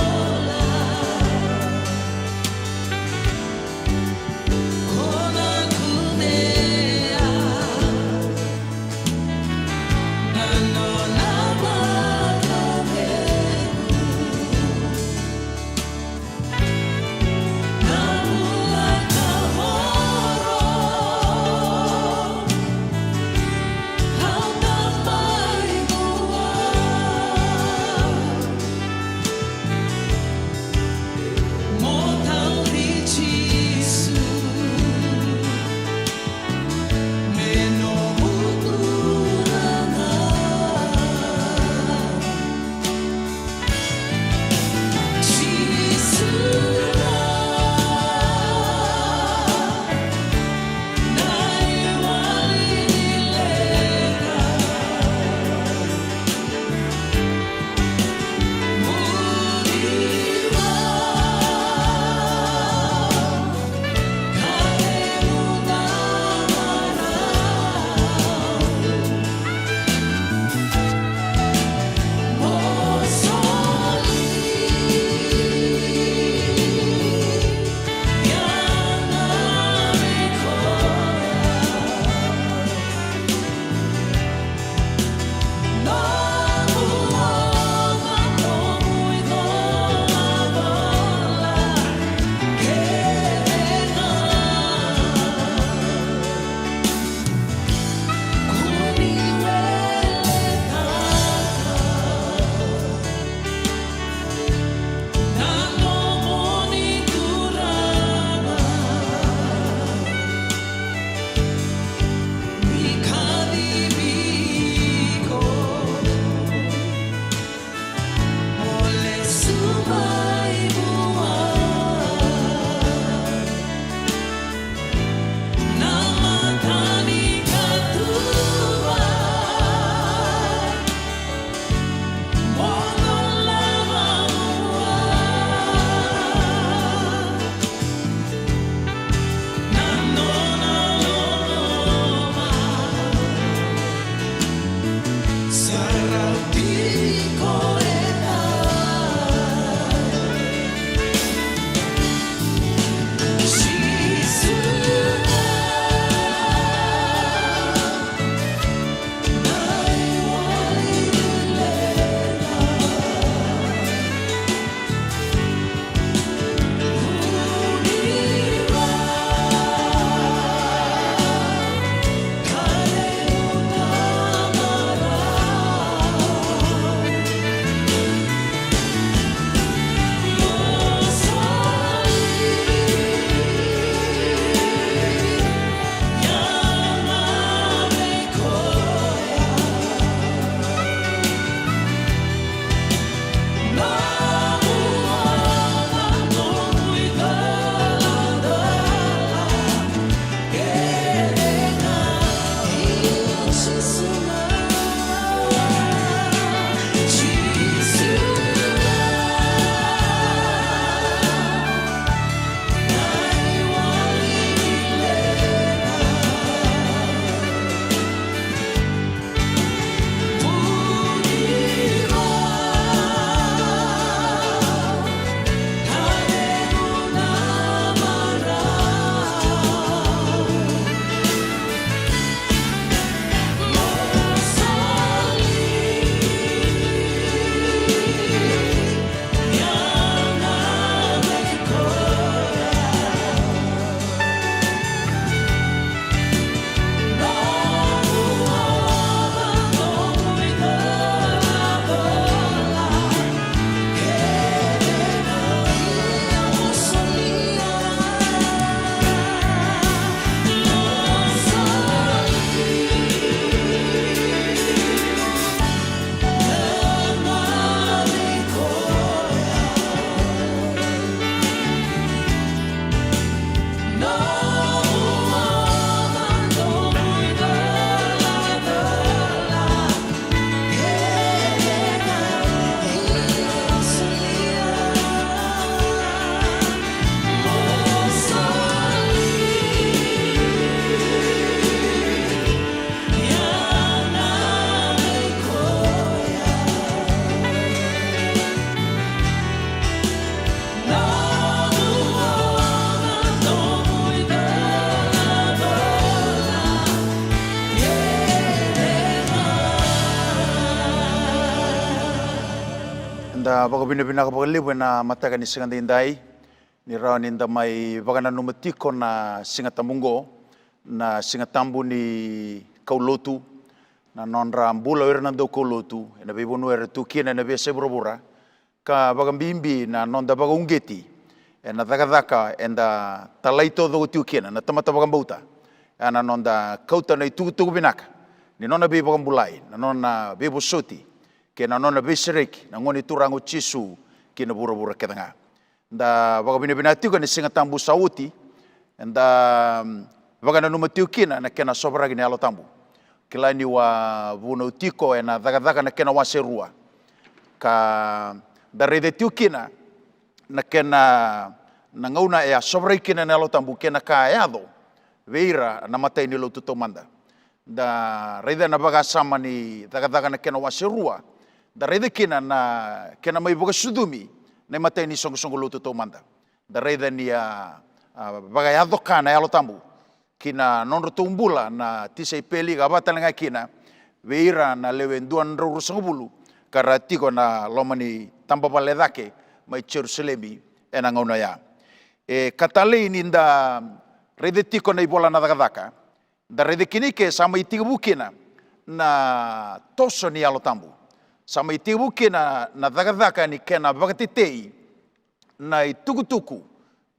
A vakavinavinaka vakalevu ena mataka ni siga daidai ni rawa ni da mai vakananuma tiko na Siga Tabu oqo, na Siga Tabu ni kaulotu, na nodra bula o ira na daukaulotu ena veivanua era tu kina ena veiyasai vuravura, ka vakabibi na noda vakauqeti ena cakacaka eda talai taucoko tiko kina na tamata vakabauta. Ena noda kauta na itukutuku vinaka ni nona veivakabulai, na nona veivosoti, kei na nona veisereki na Gone Turaga o Jisu ki na vuravura kece ga. Da vakavinavinaka tiko ena Siga Tabu sa oti, eda, mm, vakananuma tiko kina na kena sovaraki na Yalo Tabu. Kila niu a vunau tiko ena Cakacaka na kena wase rua, ka da raica tiko kina na kena, na gauna e a sovaraki kina na Yalo Tabu kei na ka e yaco vei ira na imatai ni lotu taumada. Da raica na vakasama ni Cakacaka na kena wase rua, da raica kina na kena mai vakasucumi na imatai ni soqosoqo lotu taumada. Da raica ni a, a vakayaco ka na Yalo Tabu ki na nodratou bula na tisaipeli, ka vaka tale ga kina vei ira na lewe dua na drau ruasagavulu ka ra tiko ena loma ni tabavale cake mai Jerusalemi ena gauna oya. E ka talei ni da raica tiko na ivola na Cakacaka, da raica kina i ke sa mai tekivu kina na toso ni Yalo Tabu. Sa mai tekivu kina na cakacaka ni kena vakatetei na itukutuku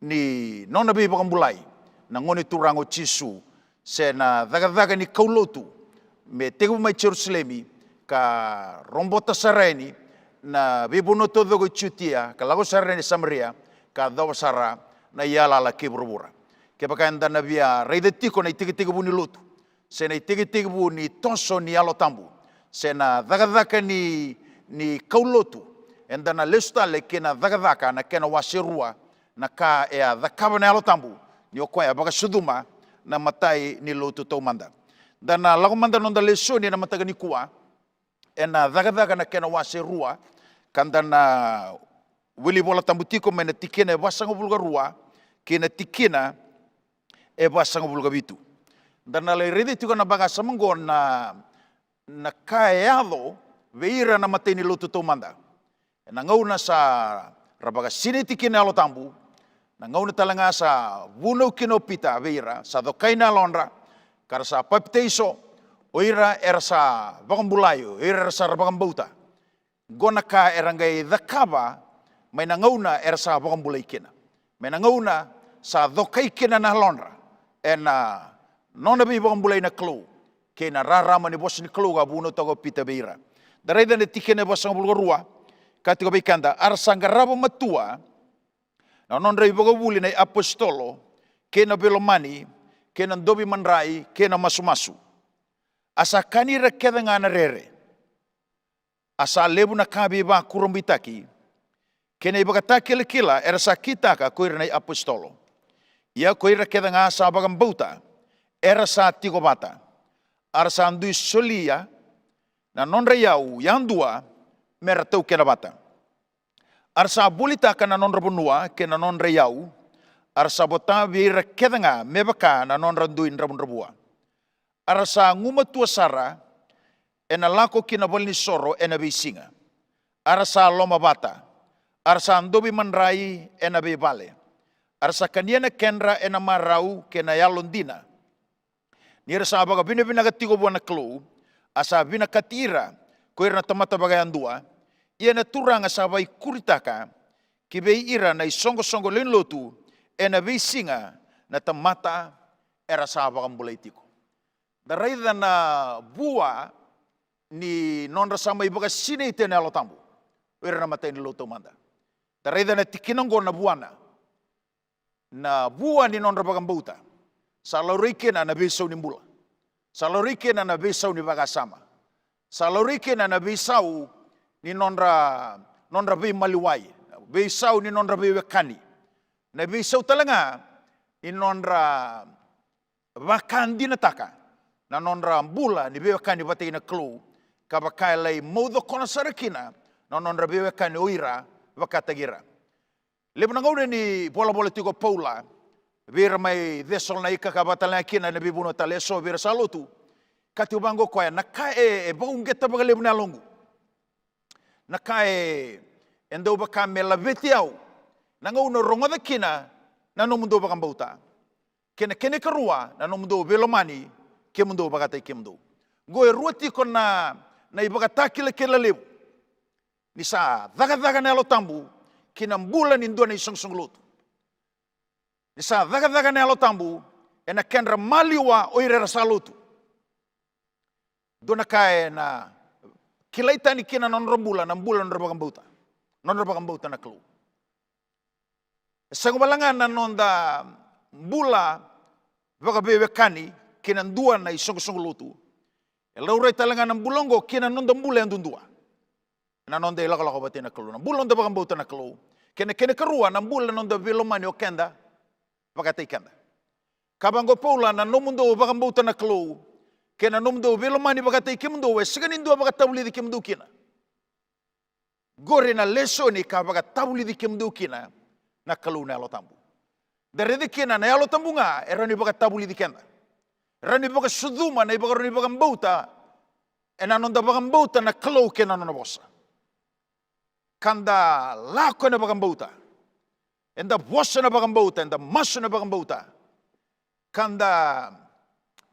ni nona veivakabulai na Gone Turaga o Jisu, se na cakacaka ni kaulotu me tekivu mai Jerusalemi ka robota sara yani na veivanua taucoko i Jutia, ka lako sara yani Samaria, ka yacova sara na iyalayala kei vuravura. Kevaka eda na via raica tiko na itekitekivu ni lotu, se na itekitekivu ni toso ni Yalo Tabu, se na cakacaka ni, ni kaulotu, eda na lesu tale ki na Cakacaka na kena wase rua, na ka e a cakava na Yalo Tabu ni o koya e vakasucuma na imatai ni lotu taumada. Da na lako mada na noda lesoni ena mataka nikua ena Cakacaka na kena wase rua, ka da na wili Vola Tabu tiko mai na tikina e vasagavulu ka rua kei na tikina e vasagavulu ka vitu. Da na lai raica tiko na vakasama oqo, na, na ka e yaco vei ira na imatai ni lotu taumada ena gauna sa ra vakasinaiti kina na Yalo Tabu, na gauna tale ga sa vunau kina o Pita vei ira, sa cokai na yalodra, ka ra sa papitaiso, o ira era sa vakabulai, o ira era sa ra vakabauta. Oqo na ka era qai cakava mai na gauna era sa vakabulai kina, mai na gauna sa cokai kina na yalodra ena nona veivakabulai na Kalou kei na rarama ni vosa ni Kalou ka vunautaka o Pita vei ira. Da raica na tikina e vasagavulu ka rua, ka tiko vei keda: A ra sa qarava matua na nodra ivakavuvuli na iapositolo, kei na veilomani, kei na dovi madrai, kei na masumasu. A sa kani ira kece ga na rere. A sa levu na ka veivakurabuitaki kei na ivakatakilakila era sa kitaka ko ira na iapositolo. Ia ko ira kece ga sa vakabauta era sa tiko vata. A ra sa dui solia na nodra iyau yadua me ra taukena vata. A ra sa volitaka na nodra vanua kei na nodra iyau. A ra sa vota vei ira kece ga me vaka na nodra dui dravudravua. A ra sa gumatua sara ena lako ki na valenisoro ena veisiga. A ra sa lomavata. A ra sa dovi madrai ena veivale. A ra sa kania na kedra ena marau kei na yalodina. Ni ra sa vakavinavinaka tiko vua na Kalou, a sa vinakati ira ko ira na tamata vakayadua. Ia na Turaga sa vaikuritaka ki vei ira na isoqosoqo lewe ni lotu ena veisiga na tamata era sa vakabulai tiko. Da raica na vua ni nodra sa mai vakasinaiti ena Yalo Tabu o ira na imatai ni lotu taumada. Da raica na tikina oqo, na vuana, na vua ni nodra vakabauta. Sa laurai kina na veisau ni bula, sa laurai kina na veisau ni vakasama, sa laurai kina na veisau ni nodra, nodra veimaliwai, veisau ni nodra veiwekani, na veisau tale ga ni nodra vakadinataka na nodra bula ni veiwekani vata kei na Kalou, ka vaka e lai maucokona sara kina na nodra veiwekani o ira vakataki ira. Levu na gauna ni volavola tiko o Paula vei ira mai Cesalonaika, ka vaka tale ga kina ena veivanua tale eso vei ira sa lotu, ka tiko vaqo o koya: Na ka e, e vakauqeta vakalevu na yaloqu, na ka e, e dau vaka me laveti au na gauna au rogoca kina na nomudou vakabauta. Kei na kena ikarua, na nomudou veilomani kemudou vakataki kemudou. Qo e rua tiko na, na ivakatakilakila levu ni sa cakacaka na Yalo Tabu ki na bula ni dua na isoqosoqo lotu. Ni sa cakacaka na Yalo Tabu ena kedra maliwa o ira era sa lotu. Dua na ka ena kilai tani kina na nodra bula, na bula nodra vakabauta, nodra vakabauta na Kalou. E sega wale ga na noda bula vakaveiwekani kei na dua na isoqosoqo lotu. E laurai tale ga na bula oqo kei na noda bula yadudua. Na noda ilakolako vata na Kalou, na bula noda vakabauta na Kalou. Kei na kena ikarua, na bula noda veilomani o keda vakataki keda. Ka vaqo Paula, na nomudou vakabauta na Kalou kei na nomudou veilomani vakataki kemudou, e sega ni dua vakatavulici kemudou kina. Qori na lesoni ka vakatavulici kemudou kina na Kalou na Yalo Tabu. Da raica kina na Yalo Tabu ga e rawa ni vakatavulici keda. E rawa ni vakasucuma na ivakarau ni vakabauta ena noda vakabauta na Kalou kei na nona vosa. Ka da lako ena vakabauta, eda vosa ena vakabauta, eda masu ena vakabauta, ka da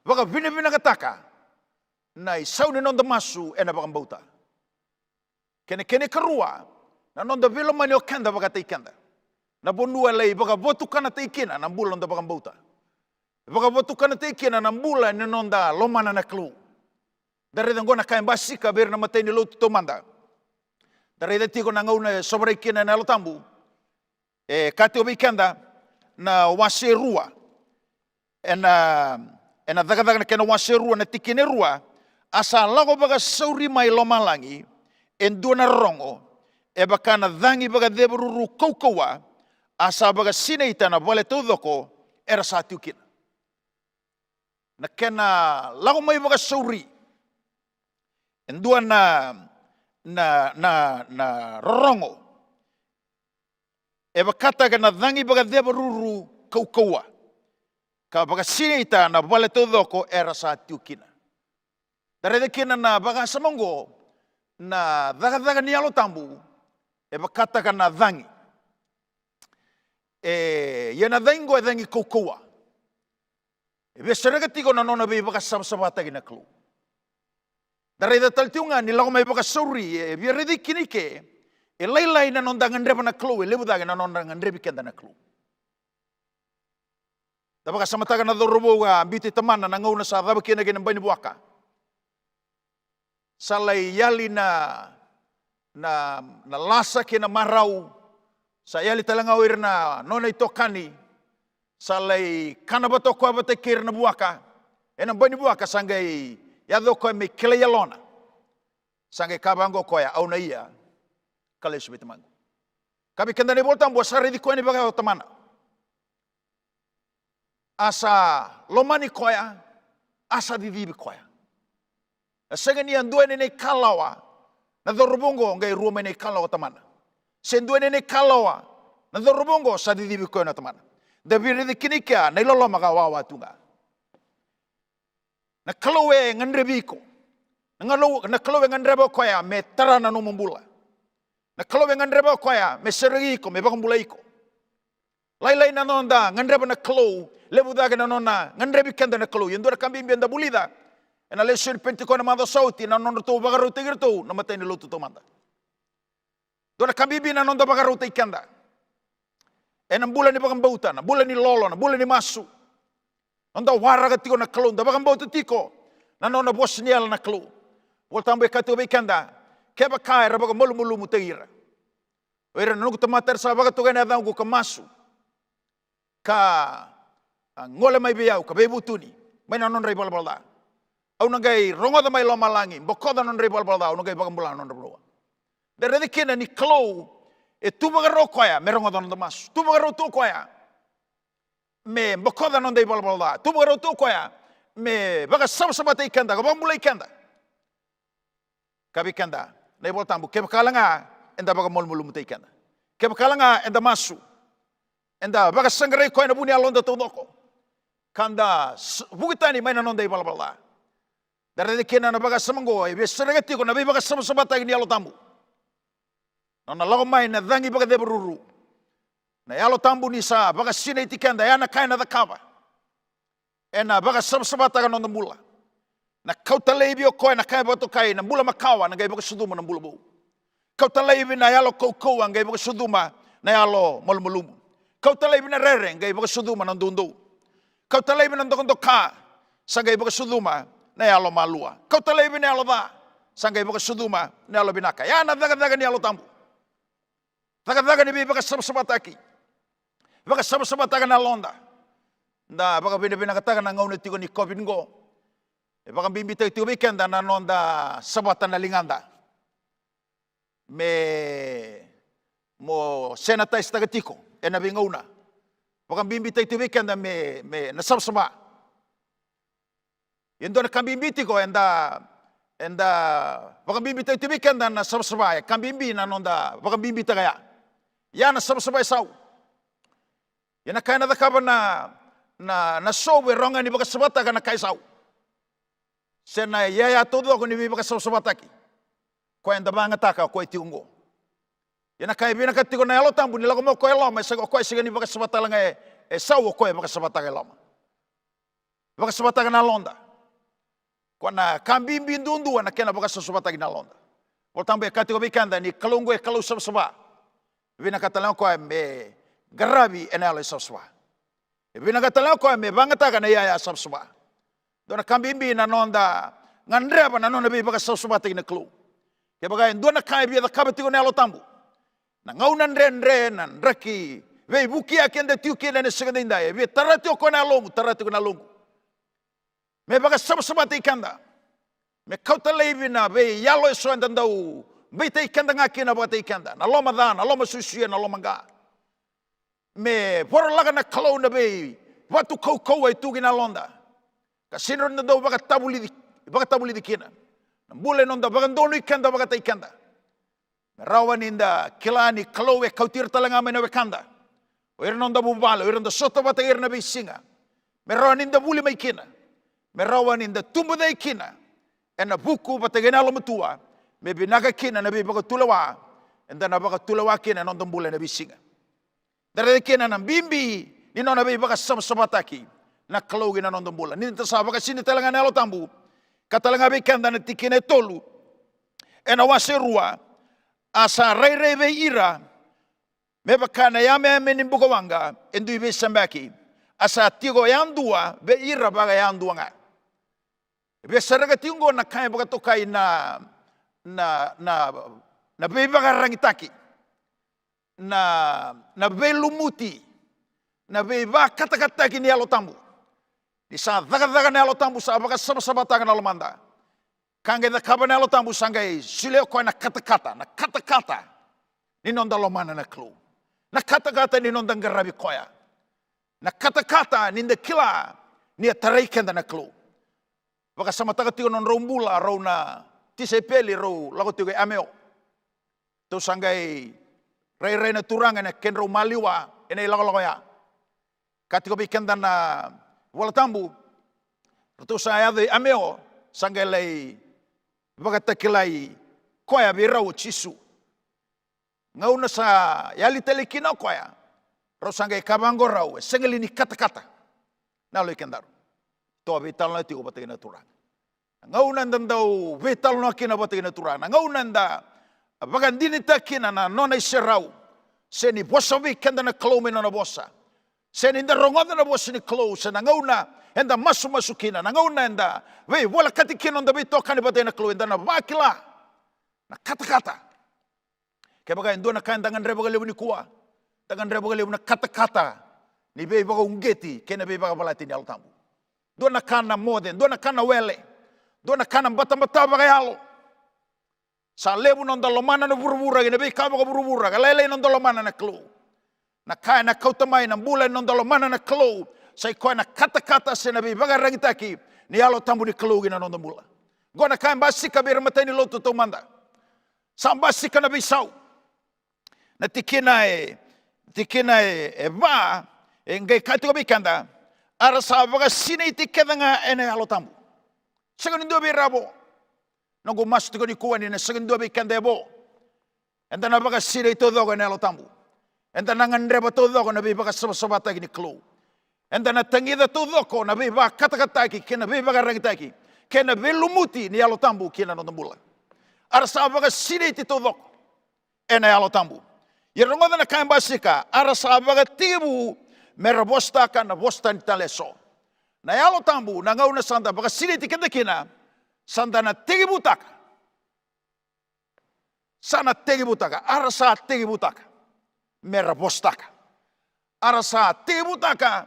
vakavinavinakataka na isau ni noda masu ena vakabauta. Kei na kena ikarua, na noda veilomani o keda vakataki keda. Na vanua e lai vakavotukanataki kina na bula noda vakabauta. Vakavotukanataki kina na bula ni noda lomana na Kalou. Da raica oqo na ka e basika vei ira na matai ni lotu taumada. Da raica tiko na gauna e sovaraki kina na Yalo Tabu. E kaya tiko vei keda na wase rua, ena, ena Cakacaka na kena wase rua na tikina e rua. A sa lako vakasauri mai lomalagi e dua na rorogo, e vaka na cagi vakacevaruru kaukauwa, a sa vakasinaita na vale taucoko era sa tiko kina. Na kena lako mai vakasauri e dua na, na, na, na rorogo, e vakataka na cagi vakacevaruru kaukauwa, ka vakasinaita na vale taucoko era sa tiko kina. Da raica kina na vakasama oqo, na cakacaka ni Yalo Tabu e vakataka na cagi. E, ia na cagi oqo e cagi kaukauwa. E via sereka tiko na nona veivakasavasavataki na Kalou. Da raica tale tiko ga ni lako mai vakasauri, e via raici kina i ke, e lailai na noda gadreva na Kalou, e levu cake na nona gadrevi keda na Kalou. Da vakasamataka na cauravou a biuti tamana na gauna sa cava kina kei na bai ni vuaka. Sa lai yali na, na, na lasa kei na marau. Sa yali tale ga o ira na nona itokani. Sa lai kana vata o koya vata kei ira na vuaka. Ena bai ni vuaka sa qai yaco o koya me kilai yalona. Sa qai kaya vaqo o koya, au na ia ka lesu vei tamaqu. Ka vei keda na iVola Tabu, a sa raici koya ni vakayawa o tamana. A sa lomani koya, a sa cicivi koya. A sega ni a dua ena ikalawa na cauravou oqo, qai rua mai na ikalawa o tamana. Se dua ena ikalawa na cauravou oqo, sa cicivi koya na tamana. Da via raica kina i kea na iloloma ka wawa tu ga. Na Kalou e gadrevi iko. Na Kalou, na Kalou e gadreva o koya me tara na nomu bula. Na Kalou e gadreva o koya me sereki iko, me vakabulai iko. Lailai na noda gadreva na Kalou, levu cake na nona gadrevi keda na Kalou. Ia dua na ka bibi eda vulica ena lesoni Penitiko na macawa sa oti, na nodratou vakarautaki iratou na matai ni lotu taumada. Dua na ka bibi na noda vakarautaki keda ena bula ni vakabauta, na bula ni lolo, na bula ni masu. Noda waraka tiko na Kalou, da vakabauta tiko na nona vosa ni yalo na Kalou. Vola Tabu e kaya tiko vei keda, kevaka era vakamalumalumutaki ira o ira na noqu tamata era sa vakatokai na yacaqu ka masu, ka, a, gole mai vei au, ka veivutuni mai na nodra ivalavala ca, au na qai rogoca mai lomalagi, bokoca na nodra ivalavala ca, au na qai vakabula na nodra vanua. Da raica kina ni Kalou e tu vakarau o koya me rogoca na noda masu, tu vakarau tu o koya me bokoca na noda ivalavala ca, tu vakarau tu o koya me vakasavasavataki keda ka vakabulai keda. Ka vei keda na iVola Tabu, kevaka la ga eda vakamalumalumutaki keda, kevaka la ga eda masu, eda vakasaqarai koya na vu ni yaloda taucoko, ka da s-, vuki tani mai na noda ivalavala ca. Da raica kina na vakasama oqo, e via sereka tiko na veivakasavasavataki ni Yalo Tabu. nona lako mai na cagi vakacevaruru. Na Yalo Tabu ni sa vakasinaiti keda, ya na ka ena cakava. Ena vakasavasavataka na noda bula. Na kauta laivi o koya na ka e vakatokai na bula makawa, na qai vakasucuma na bula vou. Kauta laivi na yalo kaukauwa, qai vakasucuma na yalo malumalumu. Kauta laivi na rere, qai vakasucuma na doudou. Kauta laivi na dokadoka, sa qai vakasucuma na yalo malua. Kauta laivi na yalo ca, sa qai vakasucuma na yalo vinaka. Ya na cakacaka ni Yalo Tabu. Cakacaka ni veivakasavasavataki. Vakasavasavataka na yaloda. Da vakavinavinakataka na gauna tiko ni COVID qo. E vakabibitaki tiko vei keda na noda savata na ligada. Me mo sanitize-taka tiko ena veigauna. Vakabibitaki tiko vei keda me, me na savasava. E dua na ka bibi tiko, eda, eda vakabibitaki tiko vei keda na savasava, e ka bibi na noda vakabibitaka ya. Ya na savasava e sau. Ia na ka ena cakava na, na, na sovu e rawa ga ni vakasavataka na ka e sau. Se na iyaya taucoko ni veivakasavasavataki. Koya eda vagataka, koya e tiko oqo. Ia na ka e vinakata tiko na Yalo Tabu ni lako mai o koya e loma, e sega, o koya e sega ni vakasava tale ga e, e sau, o koya e vakasavataka e loma. Vakasavataka na yaloda. Koya na ka bibi duadua na kena vakasavasavataki na yaloda. Volatabu e kaya tiko vei keda ni Kalou oqo e Kalou savasava. Vinakata tale ga o koya me qaravi ena yalo e savasava. E vinakata tale ga o koya me vagataka na iyaya savasava. Dua na ka bibi na noda gadreva na nona veivakasavasavataki na Kalou. Kevaka e dua na ka e via cakava tiko na Yalo Tabu, na gauna dredre, na draki veivukiyaki eda tiko kina ena siga edaidai, e via tara tiko o koya na yalomu, tara tiko na yaloqu. Me vakasavasavataki keda. Me kauta laivi na veiyalo eso eda dau veitaki keda ga kina vakataki keda. Na loma ca, na loma suisuia, na loma qa. Me vorolaka na Kalou na veivatu kaukauwa e tu ki na yaloda. Ka sega ni da dau vakatavulici, vakatavulici kina. Na bula e noda vakadonui keda vakataki keda. Me rawa ni da kila ni Kalou e kauti ira tale ga mai na wekada. O ira na noda vuvale, o ira da sota vata kei ira na veisiga. Me rawa ni da vuli mai kina. Me rawa ni da tubu cake kina. Ena vuku vata kei na yalomatua. Me vinaka kina na veivakatulewa. Eda na vakatulewa kina ena noda bula ena veisiga. Da raica kina na bibi ni nona veivakasavasavataki na Kalou ki na noda bula. Ni da sa vakasinaiti tale ga na Yalo Tabu. Ka tale ga vei keda na tikina e tolu. Ena wase rua. A sa rairai vei ira me vaka na yameyame ni bukawaqa e dui veisabaki. A sa tiko yadua vei ira vakayadua ga. E via sereka tiko oqo na ka e vakatokai na, na, na, na veivakaragitaki, na, na veilumuti, na veivakatakataki ni Yalo Tabu. Ni sa cakacaka na Yalo Tabu, sa vakasavasavataka na lomada. Ka qai cakava na Yalo Tabu, sa qai solia o koya na katakata, na katakata ni noda lomana na Kalou. Na katakata ni noda qaravi koya. Na katakata ni da kila ni a tarai keda na Kalou. Vakasamataka tiko na nodrau bula rau na tisaipeli rau lako tiko e Ameo. Tou sa qai rairai na Turaga ena kedrau maliwa ena ilakolako ya. Ka tiko vei keda na Vola Tabu, ratou sa yaco i Ameo, sa qai lai vakatakilai koya vei rau o Jisu. Gauna sa yali tale kina o koya, rau sa qai kaya vaqo rau, e sega li ni katakata na yalo i kedaru? Tou a veitalanoa tiko vata kei na Turaga. Na gauna eda dau veitalanoa kina vata kei na Turaga, na gauna eda vakadinata kina na nona iserau, se ni vosa vei keda na Kalou mai nona vosa, se ni da rogoca na vosa ni Kalou, se na gauna eda masumasu kina, na gauna eda veivolekati kina noda veitokani vata kei na Kalou, eda na vakila na katakata. Kevaka e dua na ka eda gadreva vakalevu nikua, da gadreva vakalevu na katakata ni veivakauqeti kei na veivakavalati ni Yalo Tabu. Dua na ka na moce, dua na ka na wele, dua na ka na batabata vakayalo. Sa levu na noda lomana na vuravura kei na veika vakavuravura, ka lailai na noda lomana na Kalou. Na ka ena kauta mai na bula ena noda lomana na Kalou, sa i koya na katakata se na veivakaragitaki ni Yalo Tabu ni Kalou ki na noda bula. Qo na ka e basika vei ira matai ni lotu taumada. Sa basika na veisau. Na tikina e, tikina e, e va, e qai kaya tiko vei keda, a ra sa vakasinaiti kece ga ena Yalo Tabu. Sega ni dua vei ira vo. Noqu masu tiko nikua ni na sega ni dua vei keda e vo. Eda na vakasinaiti taucoko ena Yalo Tabu. Eda na gadreva taucoko na veivakasavasavataki ni Kalou. Eda na tagica taucoko na veivakatakataki kei na veivakaragitaki kei na veilumuti ni Yalo Tabu ki na noda bula. A ra sa vakasinaiti taucoko ena Yalo Tabu. Ia rogoca na ka e basika, a ra sa vakatekivu me ra vosataka na vosa tani tale eso. Na Yalo Tabu, na gauna sa da vakasinaiti keda kina, sa da na tekivutaka. Sa na tekivutaka, a ra sa tekivutaka me ra vosataka. A ra sa tekivutaka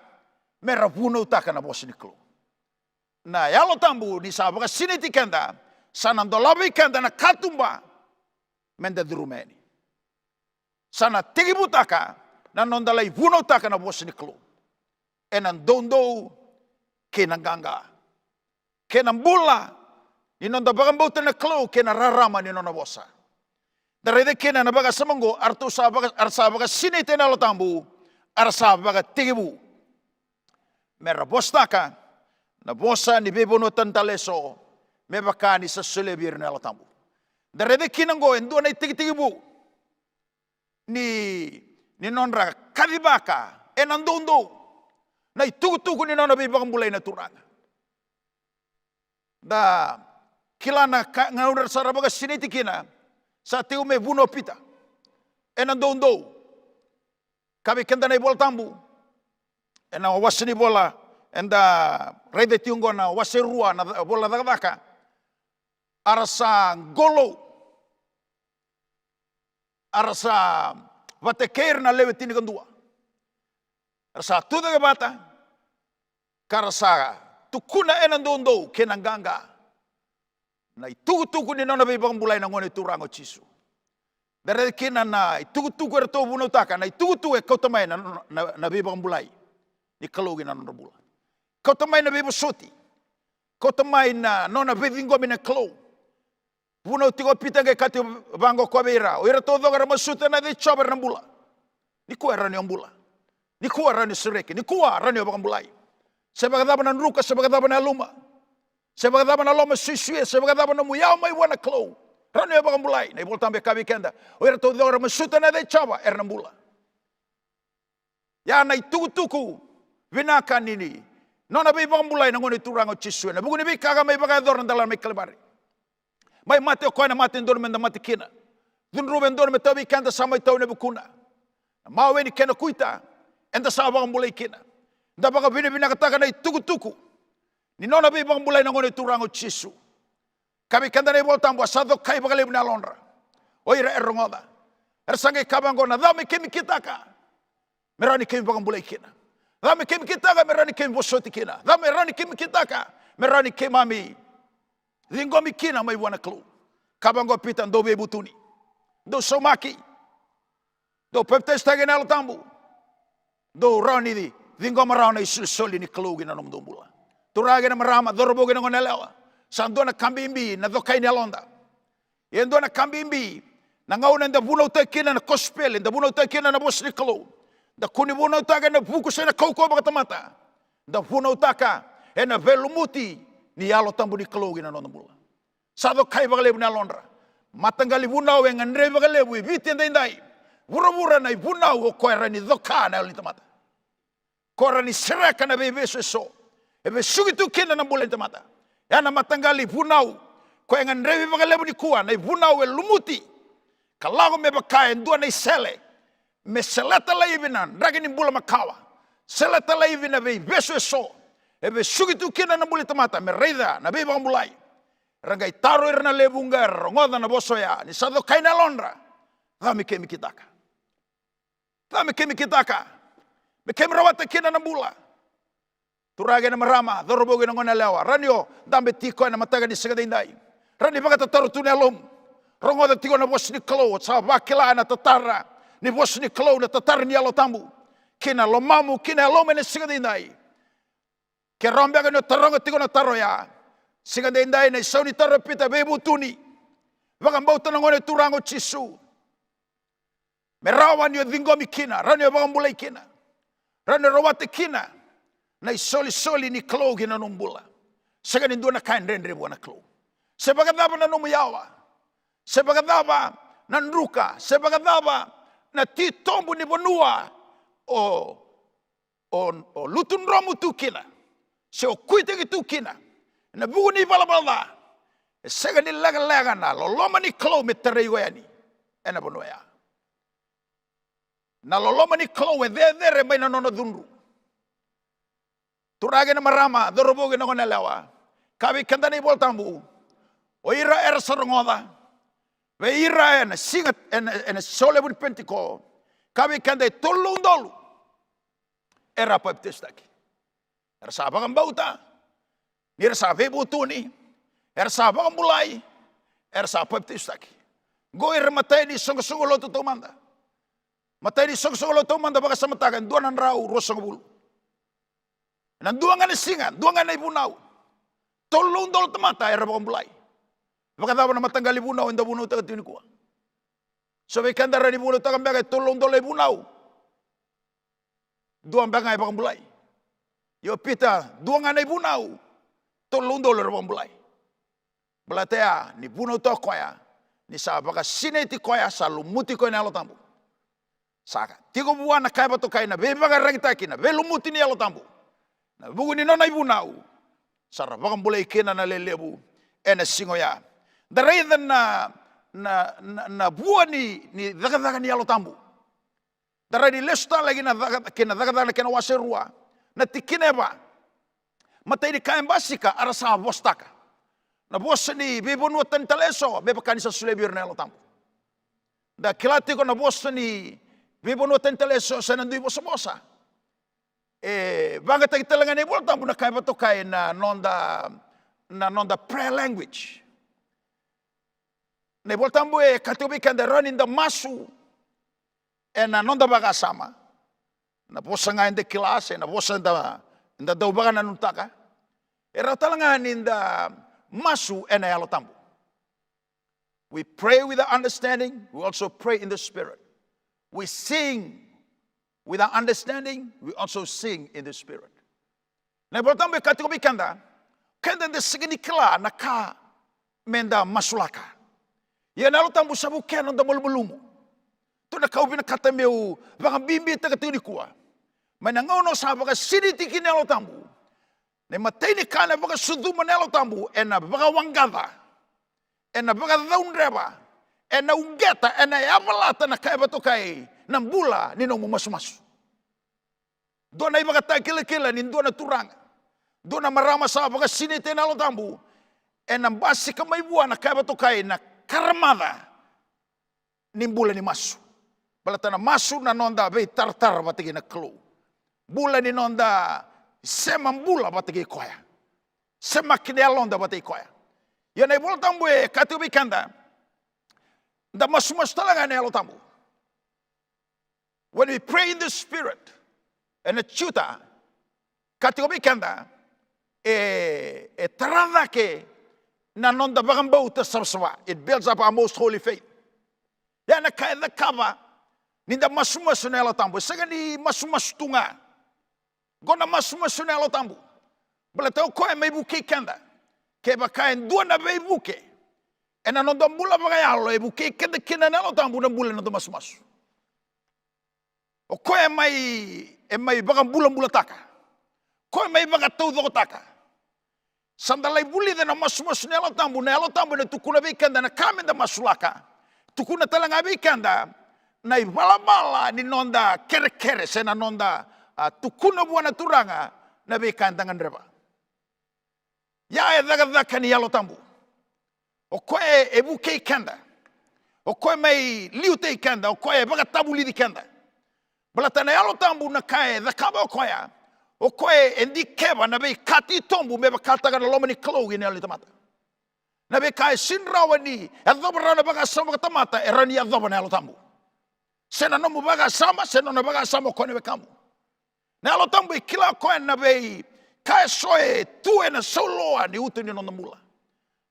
me ra vunautaka na vosa ni Kalou. Na Yalo Tabu ni sa vakasinaiti keda, sa na dolavi keda na katuba me da curuma yani. Sa na tekivutaka na noda lai vunautaka na vosa ni Kalou ena doudou kei na qaqa, kei na bula ni noda vakabauta na Kalou, kei na rarama ni nona vosa. Da raica kina na vakasama oqo, a ratou sa vaka-, a ra sa vakasinaiti ena Yalo Tabu, a ra sa vakatekivu me ra vosataka na vosa ni veivanua tani tale eso, me vaka ni sa solia vei ira na Yalo Tabu. Da raica kina oqo e dua na itekitekivu ni, ni nodra kacivaka ena doudou na itukutuku ni nona veivakabulai na Turaga. Da kila na ka, gauna sa ra vakasinaiti kina, sa tekivu me vunau o Pita ena doudou. Kaya vei keda na iVola Tabu ena wase ni vola eda raica tiko oqo, na wase rua na Vola Cakacaka, a ra sa qolou, a ra sa vata kei ira na lewe tinikadua. Ra sa tucake vata ka ra sa tukuna ena doudou kei na qaqa na itukutuku ni nona veivakabulai na Gone Turaga o Jisu. Da raica kina na itukutuku eratou vunautaka, na itukutuku e kauta mai na, na, na veivakabulai ni Kalou ki na nodra bula. Kauta mai na veivosoti, kauta mai na nona veiciqomi na Kalou. Vunau tiko o Pita, qai kaya tiko vaqo o koya vei ira: O ira taucoko era masuta ena yaca i Jiova era na bula. Nikua e rawa ni o bula. Nikua e rawa ni o sereki. Nikua e rawa ni o vakabulai. Se vakacava na druka, se vakacava na yaluma, se vakacava na loma suisuia, se vakacava na nomu yawa mai vua na Kalou, rawa ni o vakabulai. Na iVola Tabu e kaya vei keda, o ira taucoko era masuta ena yaca i Jiova era na bula. Ia na itukutuku vinaka ni, ni nona veivakabulai na Gone Turaga o Jisu ena vuku ni veika ka mai vakayacora na delana mai Kalivari. Mai mate o koya, na mate e dodonu meda mate kina. Cudruva e dodonu me tauvi keda, sa mai tau ena vukuna. Na mawe ni kena kuita, eda sa vakabulai kina. Da vakavinavinakataka na itukutuku ni nona veivakabulai na Gone Turaga o Jisu. Kaya vei keda na iVola Tabu, a sa cokai vakalevu na yalodra o ira era rogoca. Era sa qai kaya vaqo: Na cava me keimami kitaka me rawa ni keimami vakabulai kina? Cava me keimami kitaka me rawa ni keimami vosoti kina? Cava me rawa ni keimami kitaka me rawa ni keimami ciqomi kina mai vua na Kalou? Kaya vaqo o Pita: Dou veivutuni, dou saumaki, dou papitaisotaki ena Yalo Tabu, dou rawa ni ciqoma rawa na isolisoli ni Kalou ki na nomudou bula. Turaga kei na marama, cauravou kei na goneyalewa, sa dua na ka bibi na cokai ni yaloda. E dua na ka bibi na gauna eda vunautaka kina na kosipeli, eda vunautaka kina na vosa ni Kalou. Da kua ni vunautaka ena vuku se na kaukauwa vakatamata. Da vunautaka ena veilumuti ni Yalo Tabu ni Kalou ki na noda bula. Sa cokai vakalevu na yalodra. Mataqali vunau e gadrevi vakalevu e Viti edaidai. Vuravura na ivunau o koya e rawa ni coka na yalo ni tamata. Ko rawa ni sereka na veivesu eso e vesuki tu kina na bula ni tamata. Ya na mataqali vunau ko e gadrevi vakalevu nikua, na ivunau e lumuti ka lako me vaka e dua na isele, me seleta laivi na draki ni bula makawa, seleta laivi na veivesu eso e vesuki tu kina na bula ni tamata, me raica na veivakabulai. Era qai taro ira na lewe vuqa era rogoca na vosa oya, ni sa cokai na yalodra: Cava me keimami kitaka? Cava me keimami kitaka me keimami rawata kina na bula? Turaga kei na marama, cauravou kei na goneyalewa, rawa ni o dabe tiko ena mataka ni siga edaidai. Rawa ni vakatataro tu na yalomu. Rogoca tiko na vosa ni Kalou, sa vakila na tatara ni vosa ni Kalou, na tatara ni Yalo Tabu ki na lomamu, ki na yalomu ena siga edaidai. Ke rawa beka ni o taroga tiko na taro oya, siga edaidai na isau ni taro o Pita: Veivutuni, vakabauta na Gone Turaga o Jisu, me rawa ni o ciqomi kina, rawa ni o vakabulai kina, rawa ni o rawata kina na isolisoli ni Kalou ki na nomu bula. Sega ni dua na ka e dredre vua na Kalou. Se vakacava na nomu yawa, se vakacava na druka, se vakacava na titobu ni vanua o, o, o lutu dromu tu kina, se o kuitaki tu kina, ena vuku ni valavala ca, e sega ni lekaleka na loloma ni Kalou me tarai iko yani ena vanua ya. Na loloma ni Kalou e cecere mai na nona cudru. Turaga kei na marama, cauravou kei na goneyalewa, kaya vei keda na iVola Tabu, o ira era sa rogoca vei ira ena siga, ena, ena solevu ni Penitiko, kaya vei keda e tolu na udolu era a papitaisotaki. Era sa vakabauta, ni ra sa veivutuni, era sa vakabulai, era sa papitaisotaki. Qo ira matai ni soqosoqo lotu taumada. Matai ni soqosoqo lotu taumada, vakasamataka, e dua na drau ruasagavulu. Ena dua ga na siga, dua ga na ivunau, tolu na udolu tamata era vakabulai. Vakacava na mataqali vunau eda vunautaka tiko nikua? So vei keda rawa ni vunautaka beka e tolu na udolu na ivunau, dua beka ga e vakabulai. Io Pita, dua ga na ivunau, tolu na udolu era vakabulai. Baleta ya ni vunautaka o koya ni sa vakasinaiti koya, sa lumuti koya na Yalo Tabu. Sa tiko vua na ka e vakatokai na veivakayarayarataki, na veilumuti ni Yalo Tabu. Na vuku ni nona ivunau, sa ra vakabulai kina na lelevu ena siga oya. Da raica na, na, na, na vua ni, ni cakacaka ni Yalo Tabu. Da rawa ni lesu tale ki na caka, ki na Cakacaka na kena wase rua, na tikina e va. Matai ni ka e basika, a ra sa vosataka na vosa ni veivanua tani tale eso, me vaka ni sa solia vei ira na Yalo Tabu. Da kila tiko na vosa ni veivanua tani tale eso, se na dui vosavosa. E vakayagataki tale ga ena iVola Tabu na ka e vakatokai na noda, na noda prayer language. Na iVola Tabu e kaya tiko vei keda e rawa ni da masu ena noda vakasama, na vosa ga eda kila se na vosa eda, eda dau vakananutaka. E rawa tale ga ni da masu ena Yalo Tabu. We pray with our understanding, we also pray in the Spirit. We sing with our understanding, we also sing in the Spirit. Na iVola Tabu e kaya tiko vei keda, keda eda sega ni kila na ka me da masulaka. Ia na Yalo Tabu sa vukea na noda malumalumu. Tu na ka au vinakata meu vakabibitaka tiko nikua. Mai na gauna o sa vakasinaiti kina na Yalo Tabu, na imatai ni ka ena vakasucuma na Yalo Tabu, ena vakawaqaca, ena vakacaudreva, ena uqeta, ena yavalata na ka e vakatokai na bula ni nomu masumasu. Dua na ivakatakilakila ni dua na turaga, dua na marama sa vakasinaiti ena Yalo Tabu, ena basika mai vua na ka e vakatokai na karamaca ni bula ni masu. Baleta na masu na noda veitaratara vata kei na Kalou. Bula ni noda sema bula vata kei koya. Semaki na yaloda vata kei koya. Ia na iVola Tabu e kaya tiko vei keda, da masumasu tale ga ena Yalo Tabu. When we pray in the Spirit, ena Juta, kaya tiko vei keda, e, e tara cake na noda vakabauta savasava. It builds up our most holy faith. Ya na ka e cakava ni da masumasu ena Yalo Tabu. E sega ni masumasu tu ga. Qo na masumasu ena Yalo Tabu. Baleta o koya e mai vukei keda. Kevaka e dua na veivuke ena noda bula vakayalo, e vukei keda kina na Yalo Tabu, na bula ni noda masumasu. O koya e mai, e mai vakabulabulataka. Koya e mai vakataucokotaka. Sa da lai vulica na masumasu ni Yalo Tabu, na Yalo Tabu ena tukuna vei keda na ka me da masulaka. Tukuna tale ga vei keda na ivalavala ni noda kerekere, se na noda, a, tukuna vua na Turaga na veika eda gadreva. Ya e cakacaka ni Yalo Tabu. O koya e, e vukei keda. O koya e mai liutaki keda, o koya e vakatavulici keda. Baleta na Yalo Tabu na ka e cakava o koya, o koya e dikeva na veika titobu me vakataka na loma ni Kalou kei na yalo ni tamata. Na veika e sega ni rawa ni yacova rawa na vakasama vakatamata, e rawa ni yacova na Yalo Tabu. Se na nomu vakasama, se na nona vakasama o koya na wekamu. Na Yalo Tabu e kila o koya na veika eso e tu ena sauloa ni uto ni noda bula.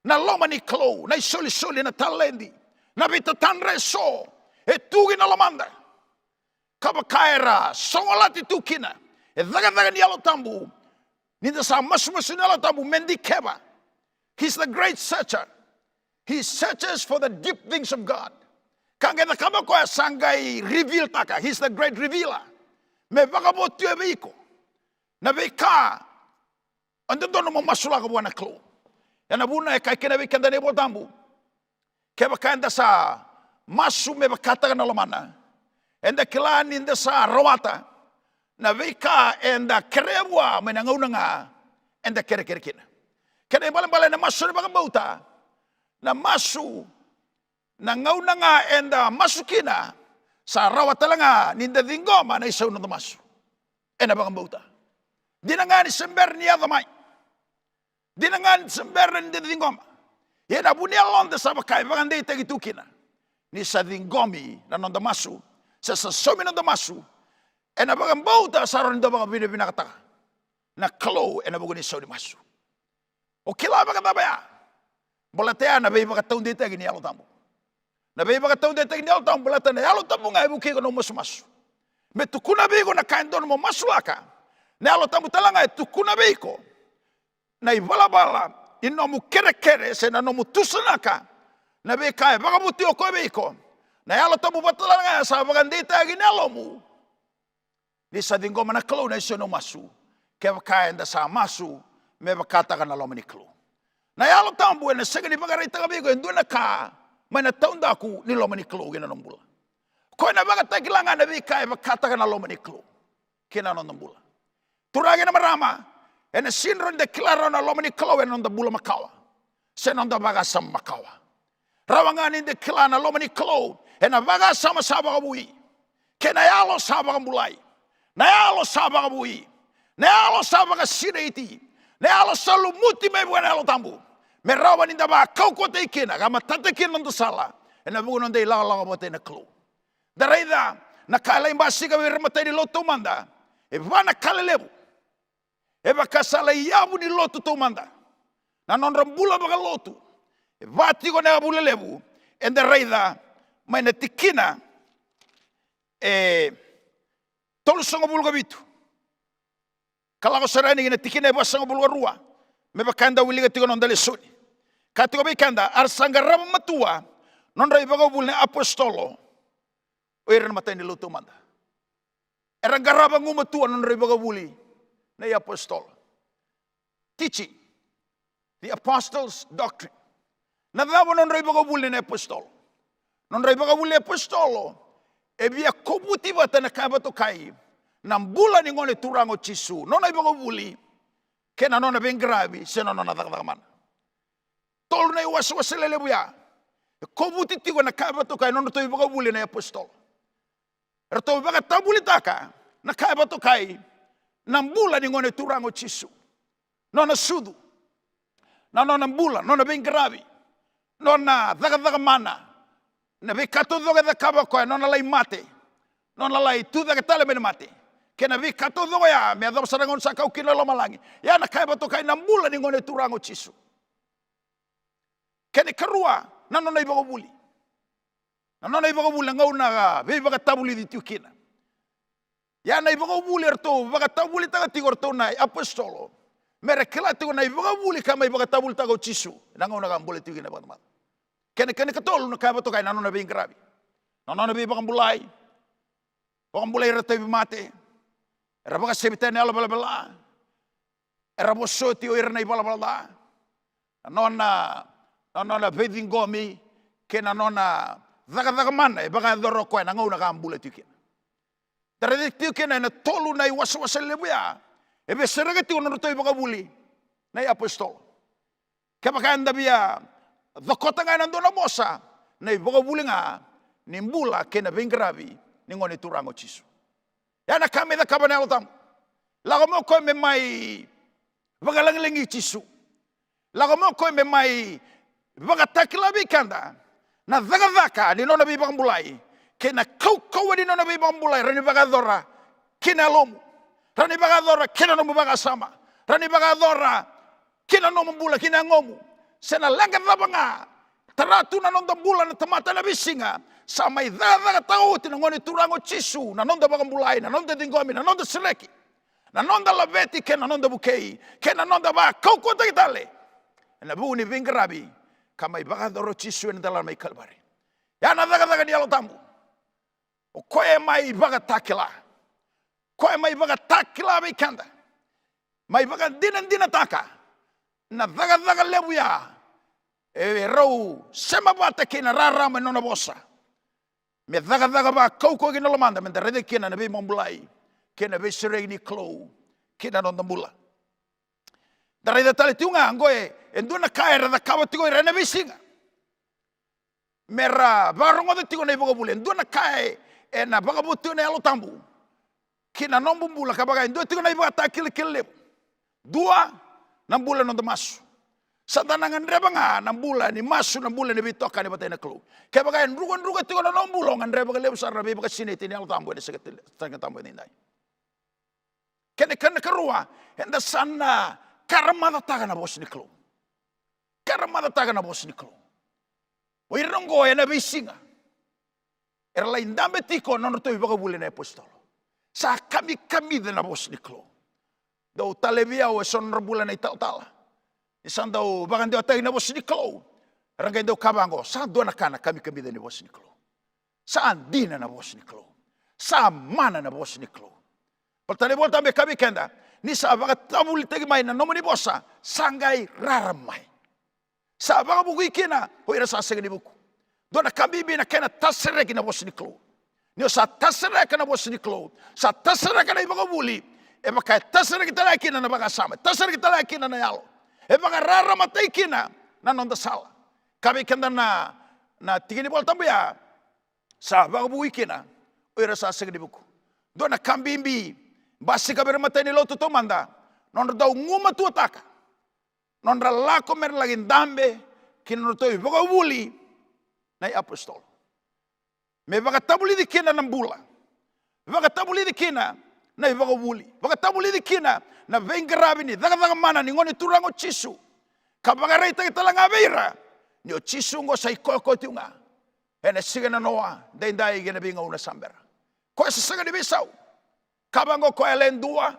Na loma ni Kalou, na isolisoli, na taledi, na veitatadra eso e tu kina lomada. Ka vaka era sogolati tu kina e cakacaka ni Yalo Tabu, ni da sa masumasu ni Yalo Tabu me dikeva. He's the great searcher. He searches for the deep things of God. Ka qai cakava o koya sa qai reveal taka, he's the great revealer. Me vakavotuya vei iko na veika o dodonu mo masulaka vua na Kalou. Ena vuna e kaya kina vei keda na iVola Tabu, kevaka eda sa masu me vakataka na lomana, eda kila ni da sa rawata na veika eda kerea vua mai na gauna ga eda kerekere kina. Kena ibalebale na masu ni vakabauta, na masu, na gauna ga eda masu kina, sa rawa tale ga ni da ciqoma na isau ni noda masu ena vakabauta. Dina ga ni se bera ni yaco mai, dina ga ni se bera ni da ciqoma, ia na vu ni yaloda sa vaka e vakadeitaki tu kina ni sa ciqomi na noda masu, se sa saumi na noda masu. Ena vakabauta sa rawa ni da vakavinavinakataka na Kalou ena vuku ni sau ni masu. O kila vakacava ya? Baleta ya na veivakataudeitaki ni Yalo Tabu. Na veivakataudeitaki ni Yalo Tabu, baleta na Yalo Tabu ga e vukei iko na masumasu. Me tukuna vei iko na ka e dodonu mo masulaka. Na Yalo Tabu tale ga e tukuna vei iko na ivalavala ni nomu kerekere se na nomu tusanaka, na veika e vakavotuya o koya vei iko. Na Yalo Tabu vata tale ga ya sa vakadeitaki na yalomu ni sa ciqoma na Kalou na isau ni nomu masu, kevaka eda sa masu me vakataka na loma ni Kalou. Na Yalo Tabu ena sega ni vakaraitaka vei iko e dua na ka mai na taudaku ni loma ni Kalou ki na nomu bula. Koya ena vakatakila ga na veika e vakataka na loma ni Kalou ki na noda bula. Turaga kei na marama, ena sega ni rawa ni da kila rawa na loma ni Kalou ena noda bula makawa se noda vakasama makawa. Rawa ga ni da kila na loma ni Kalou ena vakasama sa vakavoui, kei na yalo sa vakabulai, na yalo sa vakavoui, na yalo sa vakasinaiti, na yalo sa lumuti mai vua na Yalo Tabu, me rawa ni da vakaukauwataki kina ka matata kina noda sala ena vuku ni noda ilakolako vata kei na Kalou. Da raica na ka e lai basika vei ira na matai ni lotu taumada, e va na ka lelevu. E vaka sa lai yavu ni lotu taumada na nodra bula vakalotu. E va tiko na yavu lelevu, eda raica mai na tikina e tolusagavulu ka vitu ka lako sara yani ki na tikina e vasagavulu ka rua, me vaka eda wilika tiko na noda lesoni. Ka tiko vei keda, a ra sa qarava matua na nodra ivakavuvuli na iapositolo o ira na matai ni lotu taumada. Era qarava gumatua na nodra ivakavuvuli na iapositolo. Teaching, the apostles' doctrine. Na cava na nodra ivakavuvuli na iapositolo? Na nodra ivakavuvuli na iapositolo e via kovuti vata na ka e vakatokai na bula ni Gone Turaga o Jisu, nona ivakavuvuli kei na nona veiqaravi se na nona cakacaka mana. Tolu na iwasewase lelevu ya e kovuti tiko na ka e vakatokai na nodratou ivakavuvuli na iapositolo. Eratou vakatavulitaka na ka e vakatokai na bula ni Gone Turaga o Jisu, nona sucu, na nona bula, nona veiqaravi, nona cakacaka mana, na veika taucoko e cakava o koya, nona lai mate, nona lai tucake tale mai na mate, kei na veika taucoko ya me yacova sara na gauna sa kau kina i lomalagi. Ya na ka e vakatokai na bula ni Gone Turaga o Jisu. Kena ikarua, na nona ivakavuvuli. Na nona ivakavuvuli na gauna a veivakatavulici tiko kina. Ia na ivakavuvuli eratou vakatavulitaka tiko eratou na iapositolo, me ra kila tiko na ivakavuvuli ka mai vakatavulitaka o Jisu ena gauna ka bula tiko kina vakatamata. Kena, kena ikatolu na ka e vakatokai na nona veiqaravi, na nona veivakabulai. Vakabulai ira tauvimate, era vakasevi tani na yalo velavela, era vosoti o ira na ivalavala ca, na nona, na nona veiciqomi kei na nona cakacaka mana e vakayacora o koya na gauna ka bula tiko kina. Da raica tiko kina ena tolu na iwasewase levu ya e veisereka tiko na nodratou ivakavuvuli na iapositolo. Kevaka eda via cokota ga ena dua na vosa, na ivakavuvuli ga ni bula kei na veiqaravi ni Gone Turaga o Jisu. Ya na ka me cakava na Yalo Tabu. Lako mai o koya me mai vakalagilagi Jisu. Lako mai o koya me mai vakatakila vei keda na cakacaka ni nona veivakabulai kei na kaukauwa ni nona veivakabulai, rawa ni vakayacora ki na yalomu, rawa ni vakayacora ki na nomu vakasama, rawa ni vakayacora ki na nomu bula, ki na yagomu. Se na leqa cava ga tara tu na noda bula na tamata ena veisiga, sa mai cakacakataka oti na Gone Turaga o Jisu na noda vakabulai, na noda ciqomi, na noda sereki, na noda laveti kei na noda vukei, kei na noda vakaukauwataki tale ena vuku ni veiqaravi ka mai vakayacora o Jisu ena delana mai Kalivari. Ya na cakacaka ni Yalo Tabu. O koya e mai vakatakila. Koya e mai vakatakila vei keda. Mai vakadinadinataka na cakacaka levu ya e rau sema vata kei na rarama ena nona vosa. Me cakacaka vakaukauwa ki na lomada, meda raica kina na veivakabulai kei na veisereki ni Kalou ki na noda bula. Da raica tale tiko ga oqo e, e dua na ka era cakava tiko o ira ena veisiga. Mera vakarogoca tiko na ivakavuvuli, e dua na ka e, ena vakavotu na Yalo Tabu ki na nomu bula, ka vaka e dua tiko na ivakatakilakila levu. Dua, na bula ena noda masu. Sa da na gadreva ga na bula ni masu, na bula ni veitokani vata kei na Kalou. Kevaka e drukadruka tiko na nomu bula, o gadreva vakalevu sara na veivakasinaiti ni Yalo Tabu ena Siga Tabu edaidai. Kena, kena ikarua, eda sa na karamacataka na vosa ni Kalou. Karamacataka na vosa ni Kalou. O ira oqo ena veisiga era lai dabe tiko na nodratou ivakavuvuli na iapositolo. Sa kamikamica na vosa ni Kalou. Dau talevi au eso na nodra bula na italatala. Ni sa dau vakadewataki na vosa ni Kalou, era qai dau kaya vaqo, sa dua na ka na kamikamica ni vosa ni Kalou. Sa dina na vosa ni Kalou. Sa mana na vosa ni Kalou. Baleta na iVolatabu e kaya vei keda, ni sa vakatavulitaki mai na nomuni vosa, sa qai rarama mai. Sa vakavukui kina o ira sa sega ni vuku. Dua na ka bibi na kena tasereki na vosa ni Kalou. Ni o sa tasereka na vosa ni Kalou, sa tasereka na ivakavuvuli, e vaka e tasereki tale ga kina na vakasama, e tasereki tale ga kina na yalo, e vakararamataki kina na noda sala. Kaya vei keda na, na tiki ni Volatabu ya, sa vakavukui kina o ira sa sega ni vuku. Dua na ka bibi, basika vei ira matai ni lotu taumada, nodra dau gumatuataka nodra lako mera laki dabe ki na nodratou ivakavuvuli na iapositolo. Me vakatavulici kina na bula, vakatavulici kina na ivakavuvuli, vakatavulici kina na veiqaravi ni cakacaka mana ni Gone Turaga o Jisu, ka vakaraitaki tale ga vei ira ni o Jisu oqo sa i koya koya tiko ga ena siga, na noa, daidai kei na veigauna sa bera. Koya sa sega ni veisau. Kaya vaqo o koya, le dua,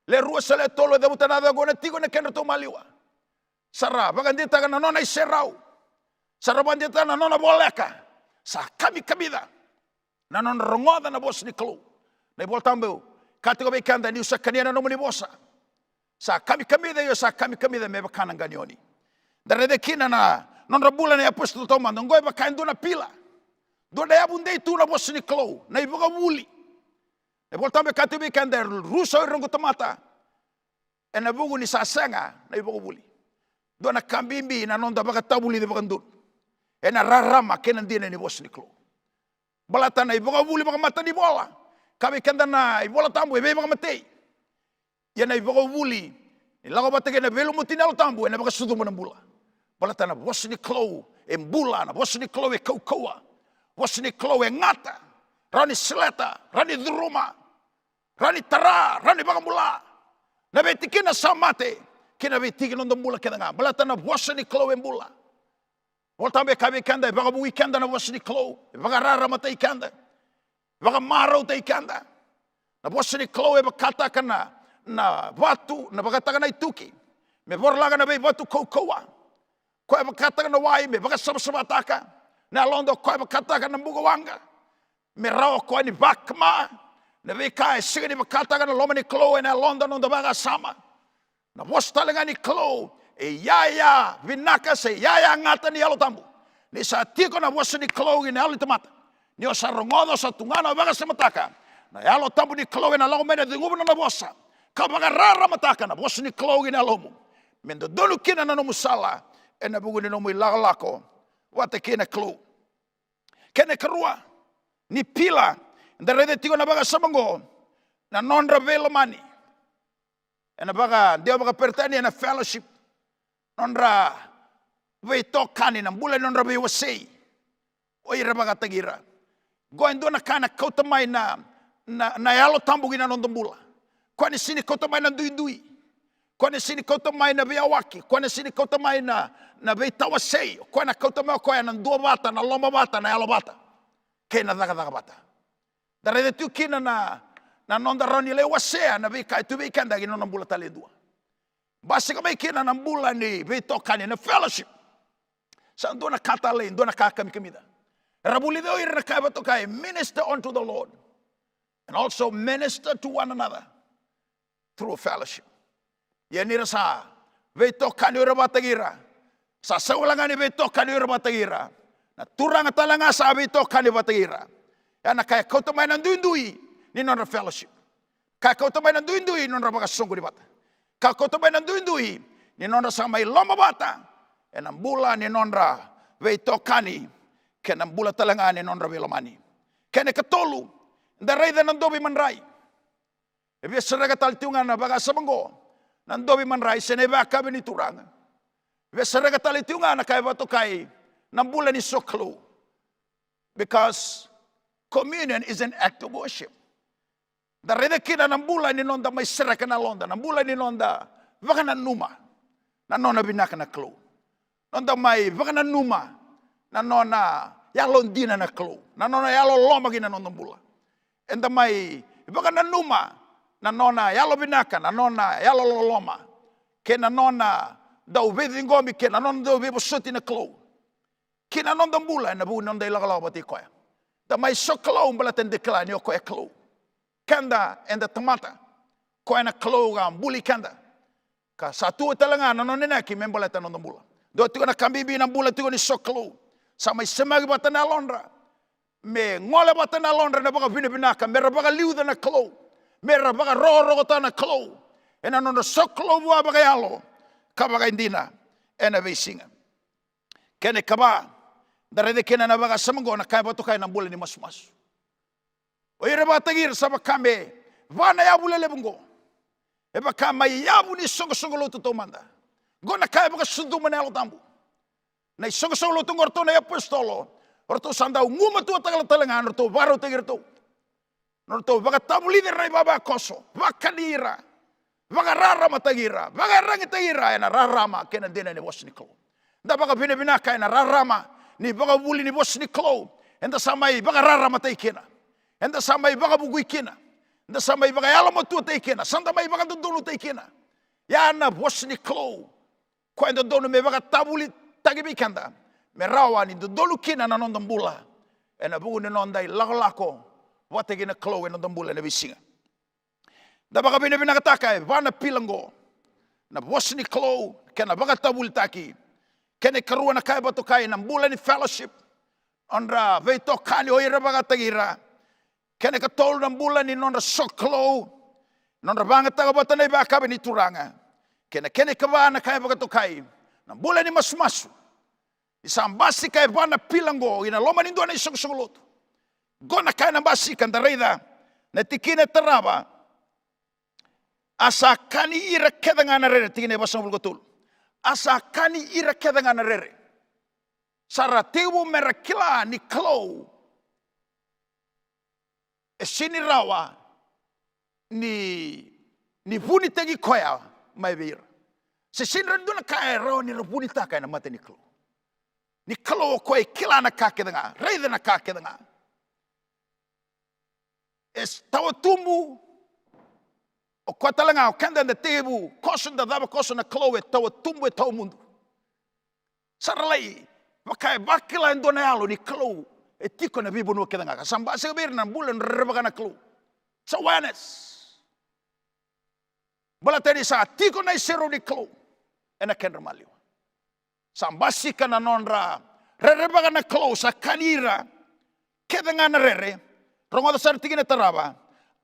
le rua se le tolu e cavuta na yacaqu, au na tiko ena kedratou maliwa. Sa ra vakadeitaka na nona iserau, sa ra vakadeitaka na nona voleka. Sa kamikamica na nodra rogoca na vosa ni Kalou. Na iVolatabu e kaya tiko vei keda, niu sa kania na nomuni vosa, sa kamikamica, io sa kamikamica me vaka na qanioni. Da raica kina na nodra bula na iapositolo taumada, oqo e vaka e dua na pila. Dua na yavu dei tu na vosa ni Kalou, na ivakavuvuli. Na iVolatabu e kaya tiko vei keda, e rusa o ira noqu tamata ena vuku ni sa sega na ivakavuvuli. Dua na ka bibi na noda vakatavulici vakadodonu ena rarama kei na dina ni vosa ni Kalou. Baleta na ivakavuvuli vakamatanivola, kaya vei keda na iVolatabu, e veivakamatei. Ia na ivakavuvuli ni lako vata kei na veilumuti ni Yalo Tabu, ena vakasucuma na bula. Baleta na vosa ni Kalou e bula, na vosa ni Kalou e kaukauwa. Vosa ni Kalou e gata, rawa ni seleta, rawa ni curuma, rawa ni tara, rawa ni vakabula na veitikina sa mate kei na veitiki ni noda bula kece ga. Baleta na vosa ni Kalou e bula. Volatabu e kaya vei keda, e vakavukui keda na vosa ni Kalou, e vakararamataki keda, e vakamarautaki keda. Na vosa ni Kalou e vakataka na, na vatu, na vakataka na ituki me vorolaka na veivatu kaukauwa. Koya e vakataka na wai me vakasavasavataka na yaloda, koya e vakataka na bukawaqa me rawa o koya ni vakama na veika e sega ni vakataka na loma ni Kalou ena yaloda, noda vakasama. Na vosa tale ga ni Kalou e iyaya vinaka se iyaya gata ni Yalo Tabu. Ni sa tiko na vosa ni Kalou ki na yalo ni tamata, ni o sa rogoca, o sa tugana, o vakasamataka, na Yalo Tabu ni Kalou ena lako mai na ceguva na nona vosa ka vakararamataka na vosa ni Kalou ki na yalomu, me dodonu kina na nomu sala ena vuku ni nomu ilakolako vata kei na Kalou. Kena ikarua ni pila, eda raica tiko na vakasama oqo, na nodra veilomani. Ena vakadewa vakaperitania na fellowship, nodra veitokani, na bula ni nodra veiwasei o ira vakataki ira. Oqo e dua na ka na kauta mai na, na, na Yalo Tabu ki na noda bula. Koya na sega ni kauta mai na duidui. Koya na sega ni kauta mai na veiyawaki. Koya na sega ni kauta mai na, na veitawasei. Koya na kauta mai o koya na duavata, na lomavata, na yalovata kei na cakacaka vata. Da raica tiko kina na, na noda rawa ni lai wasea na veika e tu vei keda ki na nona bula tale e dua. Basika mai kina na bula ni veitokani, na fellowship. Sa dua na ka talei, dua na ka kamikamica. Era vulica o ira na ka e vakatokai minister unto the Lord and also minister to one another through fellowship. Ia ni ra sa veitokani o ira vakataki ira, sa saulagani veitokani o ira vakataki ira, na Turaga tale ga sa veitokani vakataki ira. Ia na ka e kauta mai na duidui ni nodra fellowship, ka e kauta mai na duidui ni nodra vakasoqoni vata, ka e kauta mai na duidui ni nodra sa mai lomavata ena bula ni nodra veitokani kei na bula tale ga ni nodra veilomani. Kena ikatolu, da raica na dovi madrai. E via sereka tale tiko ga na vakasama oqo, na dovi madrai se na ivakayakavi ni Turaga. E via sereka tale tiko ga na ka e vakatokai na bula ni sokalou. Because communion is an act of worship. Da raica kina na bula ni noda mai sereka na yaloda, na bula ni noda vakananuma na nona vinaka na Kalou, noda mai vakananuma na nona yalodina na Kalou, na nona yaloloma ki na noda bula. Eda mai vakananuma na nona yalovinaka, na nona yalololoma, kei na nona dau veiciqomi, kei na nona dau veivosoti na Kalou ki na noda bula ena vuku ni noda ilakolako vata kei koya. Da mai sokalou baleta ni da kila ni o koya e Kalou. Keda eda tamata, koya na Kalou ka buli keda, ka sa tu tale ga na nona inaki me baleta na noda bula. Dua tiko na ka bibi na bula tiko ni sokalou. Sa mai semaki vata na yalodra, me gole vata na yalodra na vakavinavinaka, me ra vakaliuca na Kalou, me ra vakarokorokotaka na Kalou ena nodra sokalou vua vakayalo ka vakaidina ena veisiga. Kena ikava, da raica kina na vakasama oqo, na ka e vakatokai na bula ni masumasu. O ira vakataki ira sa vaka me va na yavu lelevu oqo. E vaka mai yavu ni soqosoqo lotu taumada. Oqo na ka e vakasucuma na Yalo Tabu. Na isoqosoqo lotu oqo, o ratou na iapositolo, o ratou sa dau gumatuataka tale ga na nodratou vakarautaki iratou, na nodratou vakatavulici ira na ivavakoso, vakani ira, vakararamataki ira, vakaiyaragitaki ira ena rarama kei na dina ni vosa ni Kalou. Da vakavinavinaka ena rarama ni vakavuli ni vosa ni Kalou eda sa mai vakararamataki kina, eda sa mai vakavukui kina, eda sa mai vakayalomatuataki kina, sa da mai vakadodonutaki kina. Ia na vosa ni Kalou, koya e dodonu me vakatavulitaki vei keda, me rawa ni dodonu kina na noda bula ena vuku ni noda ilakolako vata kei na Kalou ena noda bula ena veisiga. Da vakavinavinakataka e va na pila oqo, na vosa ni Kalou kei na vakatavulitaki. Kena ikarua, na ka e vakatokai na bula ni fellowship, nodra veitokani o ira vakataki ira. Kena ikatolu, na bula ni nodra sokalou, nodra vagataka vata na ivakayakavi ni Turaga. Kei na kena ikava, na ka e vakatokai na bula ni masumasu. Ni sa basika e va na pila oqo ina loma ni dua na isoqosoqo lotu, oqo na ka ena basika, da raica na tikina e tarava: A sa kani ira kece ga na rere, tikina e vasagavulu ka tolu. A sa kani ira kece ga na rere. Sa ra tekivu me ra kila ni Kalou e sega ni rawa ni, ni vunitaki koya mai vei ira. Se sega ni dua na ka e rawa ni ra vunitaka ena mata ni Kalou. Ni Kalou o koya e kila na ka kece ga, raica na ka kece ga. E tawa tubu o koya tale ga, o keda eda tekivu koso, da cava koso, na Kalou e tawa tubu, e tawa mudu. Sa ra lai vaka e vakila e dua na yalo ni Kalou e tiko ena veivanua kece ga, ka sa basika vei ira na bula ni rerevaka na Kalou. It's awareness. Baleta ni sa tiko na iserau ni Kalou ena kedra maliwa. Sa basika na nodra rerevaka na Kalou, sa kani ira kece ga na rere. Rogoca sara tikina e tarava: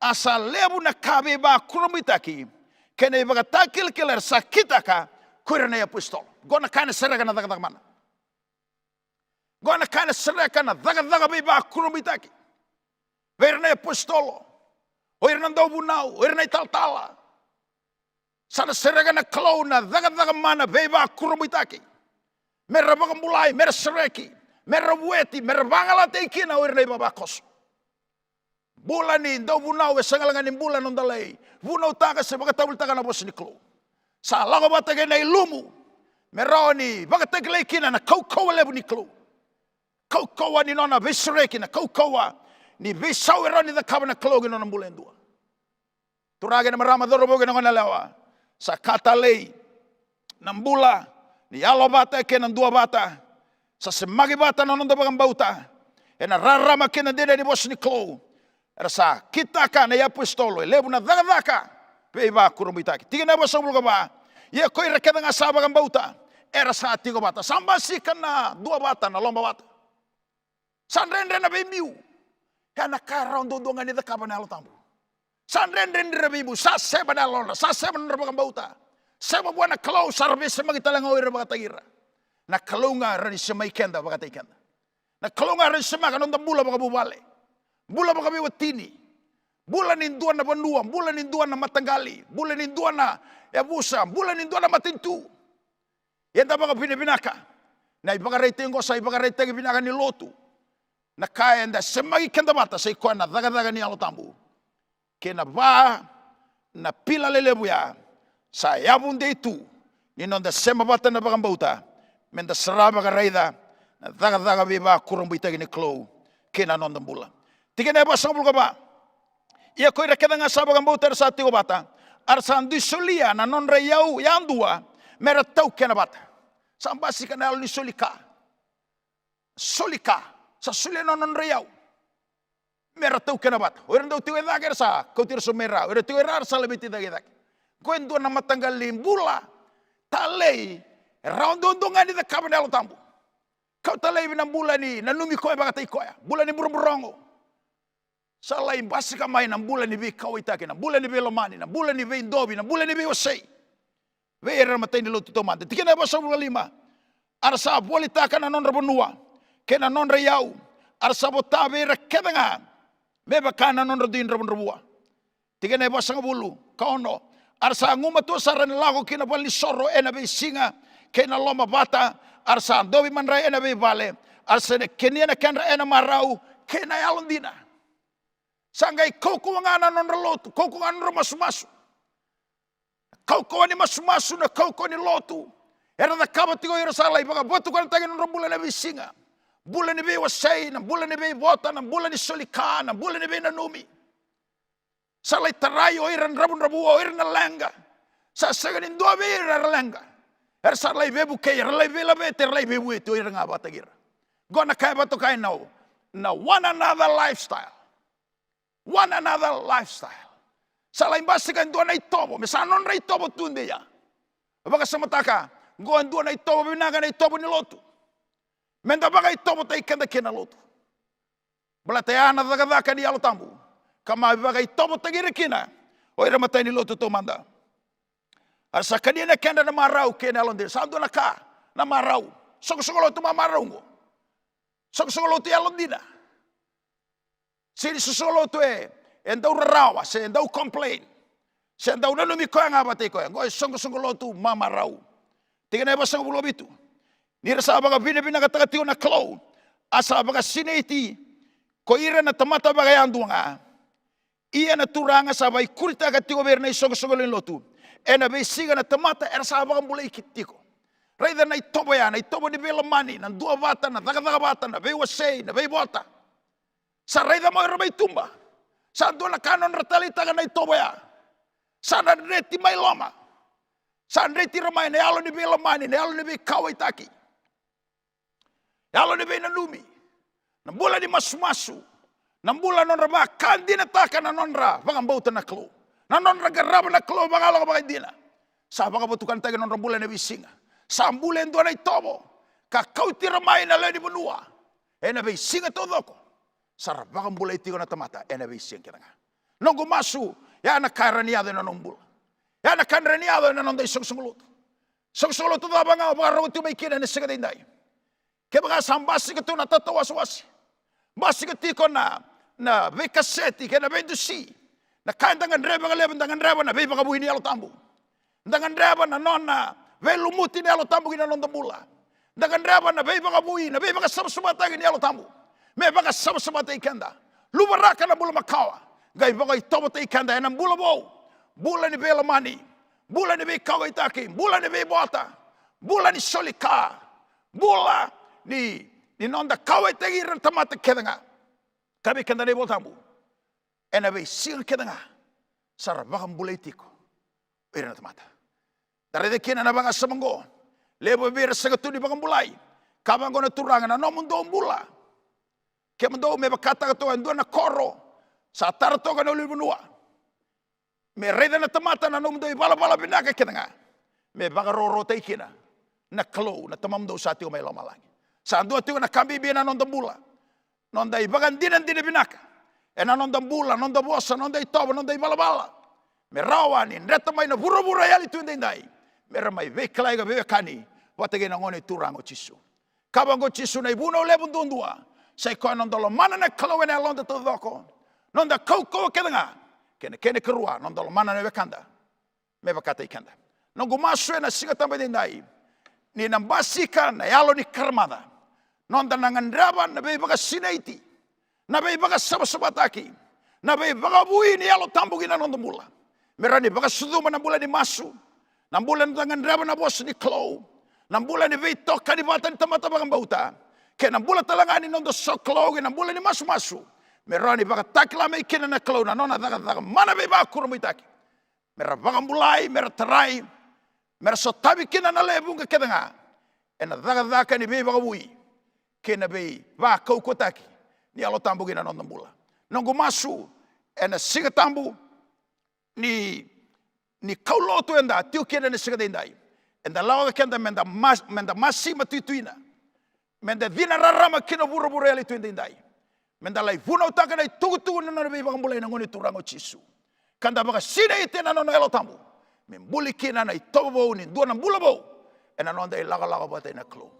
A sa levu na ka veivakurabuitaki kei na ivakatakilakila era sa kitaka ko ira na iapositolo. Oqo na ka ena sereka na cakacaka mana. Oqo na ka ena sereka na cakacaka veivakurabuitaki vei ira na iapositolo, o ira na dauvunau, o ira na italatala. Sa na sereka na Kalou na cakacaka mana veivakurabuitaki, me ra vakabulai, me ra sereki, me ra vueti, me ra vagalalataki kina o ira na ivavakoso. Bula ni dauvunau e sega ga ni bula na noda lai vunautaka se vakatavulitaka na vosa ni Kalou. Sa lako vata kei na ilumu me rawa ni vakatakilai kina na kaukauwa levu ni Kalou, kaukauwa ni nona veisereki, na kaukauwa ni veisau e rawa ni cakava na Kalou ki na nona bula e dua. Turaga kei na marama, cauravou kei na goneyalewa, sa ka talei na bula ni yalovata kei na duavata. Sa semaki vata na noda vakabauta Ena rarama kei na dina ni vosa ni Kalou, era sa kitaka na iapositolo e levu na cakacaka veivakurabuitaki. Tikina e vasagavulu ka va. Ia ko ira kece ga sa vakabauta era sa tiko vata. Sa basika na duavata, na lomavata. Sa dredre na veibiu. Ia na ka e rawa duadua ga ni cakava na Yalo Tabu. Sa dredre ni ra veibiu, sa seva na yalodra, sa seva na nodra vakabauta. Seva vua na Kalou, sa ra veisemaki tale ga o ira vakataki ira. Na Kalou ga e rawa ni semai keda vakataki keda. Na Kalou ga e rawa ni semaka na noda bula vakavuvale, bula vakaveiwatini, bula ni dua na vanua, bula ni dua na mataqali, bula ni dua na yavusa, bula ni dua na matanitu. Eda vakavinavinaka. Na ivakaraitaki oqo sa ivakaraitaki vinaka ni lotu. Na ka eda semaki keda vata sa i koya na cakacaka ni Yalo Tabu kei na va na pila lelevu ya. Sa yavu dei tu ni noda sema vata na vakabauta, meda sarava ka raica na cakacaka veivakurabuitaki ni Kalou kei na noda bula. Tikina e vasagavulu ka va. Ia ko ira kece ga sa vakabauta era sa tiko vata, a ra sa dui solia na nodra iyau yadua me ra taukena vata. Sa basika na yalo ni soli ka. Soli ka. Sa solia na nodra iyau me ra taukena vata. O ira dau tiko e cake era sa kauti ira sobu mai ra. O ira tiko e ra era sa laveti cake e cake. Ko e dua na mataqali bula talei e rawa duadua ga ni cakava na Yalo Tabu. Kauta laivi na bula ni nanumi koya vakataki koya, bula ni buroborogo. Sa lai basika mai na bula ni veikauwaitaki, na bula ni veilomani, na bula ni veidovi, na bula ni veiwasei vei ira na matai ni lotu taumada. Tikina e vasagavulu ka lima. A ra sa volitaka na nodra vanua kei na nodra iyau, a ra sa vota vei ira kece ga me vaka na nodra dui dravudravua. Tikina e vasagavulu ka ono. A ra sa gumatua sara ni lako ki na valenisoro ena veisiga kei na lomavata, a ra sa dovi madrai ena veivale, a ra sa na kenia na kedra ena marau kei na yalodina. Sa qai kaukauwa ga na nodra lotu, kaukauwa ga na nodra masumasu. Kaukauwa ni masumasu, na kaukauwa ni lotu. Era cakava tiko o ira sa lai vakavatukanataki na nodra bula ena veisiga. Bula ni veiwasei, na bula ni veivota, na bula ni soli ka, na bula ni veinanumi. Sa lai tarai o ira na dravudravua, o ira na leqa. Sa sega ni dua vei ira era leqa. Era sa lai veivukei, era lai veilaveti, era lai veivueti o ira ga vakataki ira. Qo na ka e vakatokai na, na one another lifestyle. One another lifestyle. Sa lai basika e dua na itovo, me sa nodra itovo tu dei ya. Vakasamataka, qo e dua na itovo vinaka, na itovo ni lotu. Meda vakaitovotaki keda kina na lotu. Baleta ya na cakacaka ni Yalo Tabu ka mai vakaitovotaki ira kina o ira matai ni lotu taumada. A ra sa kania na kedra na marau kei na yalodina. Sa dua na ka na marau. Soqosoqo lotu mamarau qo. Soqosoqo lotu yalodina. Sega ni soqosoqo lotu e, e dau rarawa, se e dau complain, se e dau nanumi koya ga vakataki koya. Qo e soqosoqo lotu mamarau. Tikina e vasagavulu ka vitu. Ni ra sa vakavinavinakataka tiko na Kalou, a sa vakasinaiti ko ira na tamata vakayadua ga. Ia na Turaga sa vaikuritaka tiko vei ira na isoqosoqo lewe ni lotu ena veisiga na tamata era sa vakabulai tiko. Raica na itovo ya, na itovo ni veilomani, na duavata, na cakacaka vata, na veiwasei, na veivota. Sa raica mai ira mai tuba. Sa dua na ka nodra taleitaka na itovo ya. Sa na dreti mai loma. Sa dreti ira mai na yalo ni veilomani, na yalo ni veikauwaitaki, yalo ni veinanumi, na bula ni masumasu, na bula nodra vakadinataka na nodra vakabauta na Kalou, na nodra qarava na Kalou vakaloka vakaidina. Sa vakavatukanataki na nodra bula ena veisiga. Sa bula e dua na itovo ka kauti ira mai na lewe ni vanua ena veisiga taucoko. Sa ra vakabulai tiko na tamata ena veisiga kece ga. Noqu masu, ya na ka e rawa ni yaco ena nomu bula. Ya na ka e rawa ni yaco ena noda isoqosoqo lotu. Soqosoqo lotu cava ga o vakarorogo tiko mai kina ena siga edaidai? Kevaka sa basika tu na tatawasewase, basika tiko na, na veikaseti kei na veidusi, na ka eda gadreva vakalevu, da gadreva na veivakavoui ni Yalo Tabu. Da gadreva na nona veilumuti na Yalo Tabu ki na noda bula. Da gadreva na veivakavoui, na veivakasavasavataki ni Yalo Tabu me vakasavasavataki keda. Luvaraka na bula makawa, qai vakaitovotaki keda ena bula vou. Bula ni veilomani, bula ni veikauwaitaki, bula ni veivota, bula ni soli ka, bula ni, ni noda kauwaitaki ira na tamata kece ga. Ka vei keda na iVola Tabu, ena veisiga kece ga sa ra vakabulai tiko o ira na tamata. Da raica kina na vakasama oqo, levu vei ira sega tu ni vakabulai. Kaya vaqo na Turaga, na nomudou bula Kemudou me vakataka toka e dua na koro sa tara toka na ulunivanua, me raica na tamata na nomudou ivalavala vinaka kece ga, me vakarokorokotaki kina na Kalou na Tamamudou sa tiko mai lomalagi. Sa dua tiko na ka bibi ena noda bula, noda ivakadinadina vinaka ena noda bula, noda vosa, noda itovo, noda ivalavala, me rawa ni dreta mai na vuravura yali tu edaidai, me ra mai veikilai ka veiwekani vata kei na Gone Turaga o Jisu. Kaya vaqo o Jisu, na ivunau levu duadua sa i koya noda lomana na Kalou ena yaloda taucoko, noda kaukauwa kece ga, kei na kena ikarua noda lomana na wekada me vakataki keda. Noqu masu ena Siga Tabu edaidai, ni na basika na yalo ni karamaca, noda na gadreva na veivakasinaiti, na veivakasavasavataki, na veivakavoui ni Yalo Tabu ki na noda bula, me rawa ni vakasucuma na bula ni masu, na bula ni noda gadreva na vosa ni Kalou, na bula ni veitokani vata ni tamata vakabauta, kei na bula tale ga ni noda sokalou kei na bula ni masumasu, me rawa ni vakatakila mai kina na Kalou na nona cakacaka mana veivakurabuitaki, me ra vakabulai, me ra tarai, me ra sotavi kina na lewe vuqa kece ga ena cakacaka ni veivakavoui kei na veivakaukauwataki ni Yalo Tabu ki na noda bula. Noqu masu ena Siga Tabu, ni, ni kaulotu eda tiko kina ena siga edaidai, eda lako keda meda mas-, meda masima tuituina, meda cina rarama ki na vuravura yali tu edaidai, meda lai vunautaka na itukutuku ni nona veivakabulai na Gone Turaga o Jisu, ka da vakasinaiti ena nona Yalo Tabu, me buli kina na itovo vou ni dua na bula vou ena noda ilakolako vata kei na Kalou.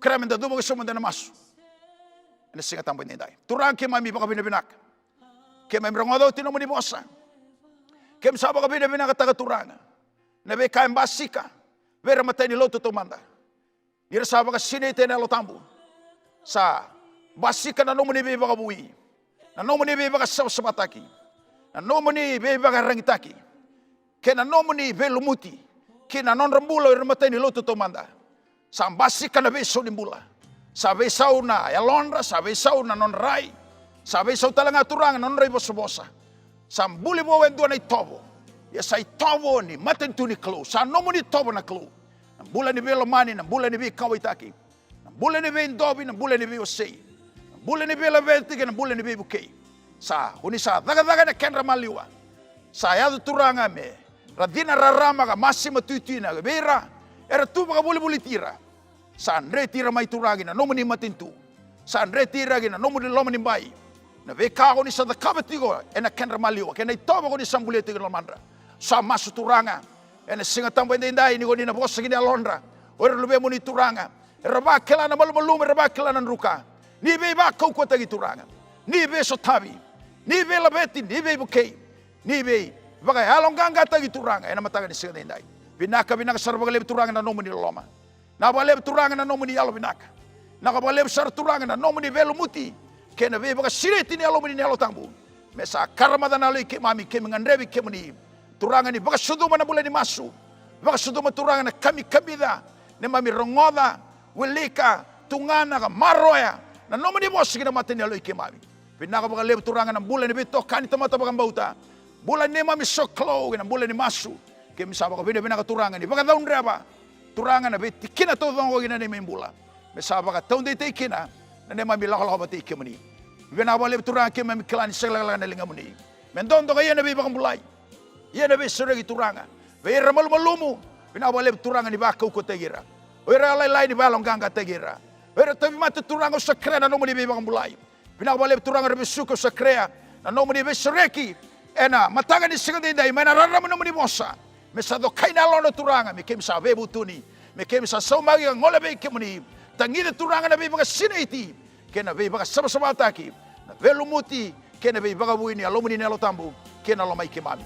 Kerea meda cuva ka sauma ena masu ena Siga Tabu edaidai. Turaga, keimami vakavinavinaka, keimami rogoca oti nomuni vosa. Keimami sa vakavinavinakataka, Turaga, na veika e basika vei ira matai ni lotu taumada, ni ra sa vakasinaiti ena Yalo Tabu. Sa basika na nomuni veivakavoui, na nomuni veivakasavasavataki, na nomuni veivakaragitaki, kei na nomuni veilumuti ki na nodra bula o ira matai ni lotu taumada. Sa basika na veisau ni bula. Sa veisau na yalodra, sa veisau na nodra rai, sa veisau tale ga, Turaga, na nodra ivosavosa. Sa buli vou e dua na itovo, ia sa itovo ni matanitu ni Kalou. Sa nomuni itovo na Kalou, na bula ni veilomani, na bula ni veikauwaitaki, na bula ni veidovi, na bula ni veiwasei, na bula ni veilaveti kei na bula ni veivukei. Sa, ko ni sa cakacaka ena kedra maliwa. Sa yaco, Turaga, me ra cina rarama ka masima tuituina vei ira era tu vakavolivoliti ira. Sa dreti ira mai, Turaga, ki na nomuni matanitu. Sa dreti ira ki na nomuni lomanibai. Na veika ko ni sa cakava tiko ena kedra maliwa kei na itovo ko ni sa bulia tiko ki lomadra. Sa masu, Turaga, ena Siga Tabu edaidai, ni ko ni na vosa ki na yalodra o ira luvemuni, Turaga, era vakila na malumalumu, era vakila na druka. Ni veivakaukauwataki, Turaga, ni veisotavi, ni veilaveti, ni veivukei, ni veivakayaloqaqataki, Turaga, ena mataka ni siga edaidai. Vinaka, vinaka sara vakalevu, Turaga, na nomuni loloma. Vinaka vakalevu, Turaga, na nomuni yalovinaka. Vinaka vakalevu sara, Turaga, na nomuni veilumuti kei na veivakasinaiti ni Yalomuni na Yalo Tabu, me sa karamaca na yalo i keimami, keimami gadrevi kemuni, Turaga, ni vakasucuma na bula ni masu. Vakasucuma, Turaga, na kamikamica, neimami rogoca, wilika, tugana ka maroroya na nomuni vosa ki na mata ni yalo i keimami. Vinaka vakalevu, Turaga, na bula ni veitokani tamata vakabauta, bula ni neimami sokalou kei na bula ni masu. Keimami sa vakavinavinaka, Turaga, ni vakacaudreva, Turaga, na veitikina taucoko ki na neimami bula, me sa vakataudeitaki kina na neimami lakolako vata kei kemuni. Vinaka vakalevu, Turaga, keimami kila ni sega ni lekaleka na ligamuni me dodoka, ia na veivakabulai, ia na veisereki, Turaga, vei ira malumalumu. Vinaka vakalevu, Turaga, ni vakaukauwataki ira. O ira yalolailai, ni vakayaloqaqataki ira. O ira tauvimate, Turaga, au sa kerea na nomuni veivakabulai. Vinaka vakalevu, Turaga, era vesuki, au sa kerea na nomuni veisereki ena mataka ni siga edaidai mai na rarama ni nomuni vosa, me sa cokai na yalodra, Turaga, me keimami sa veivutuni, me keimami sa saumaki ka gole vei kemuni. Tagica, Turaga, na veivakasinaiti kei na veivakasavasavataki, na veilumuti kei na veivakavoui ni Yalomuni na Yalo Tabu ki na loma i keimami.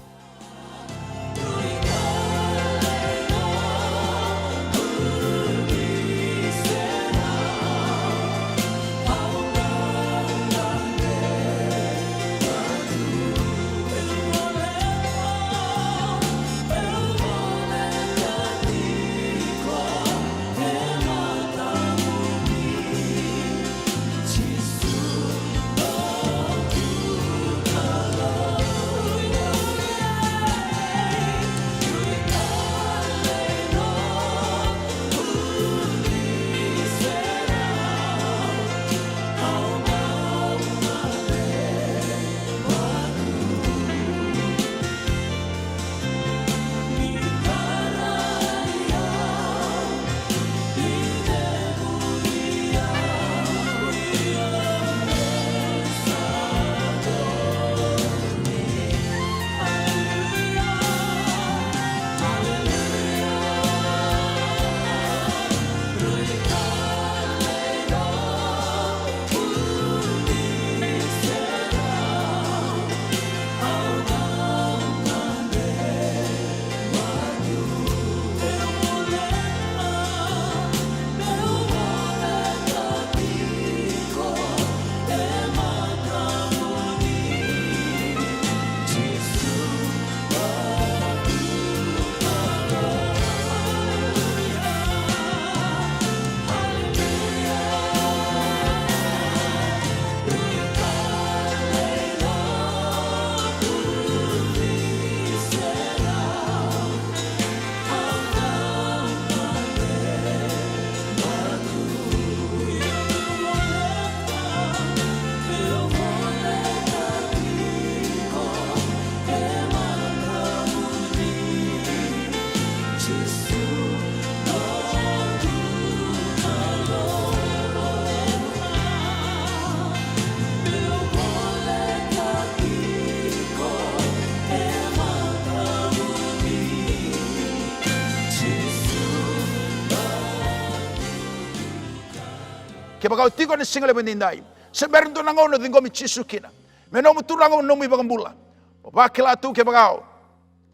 Kevaka o tiko ena siga levu edaidai, se bera dua na gauna o ciqomi Jisu kina me nomu Turaga, o nomu iVakabula. O vakila tu kevaka o,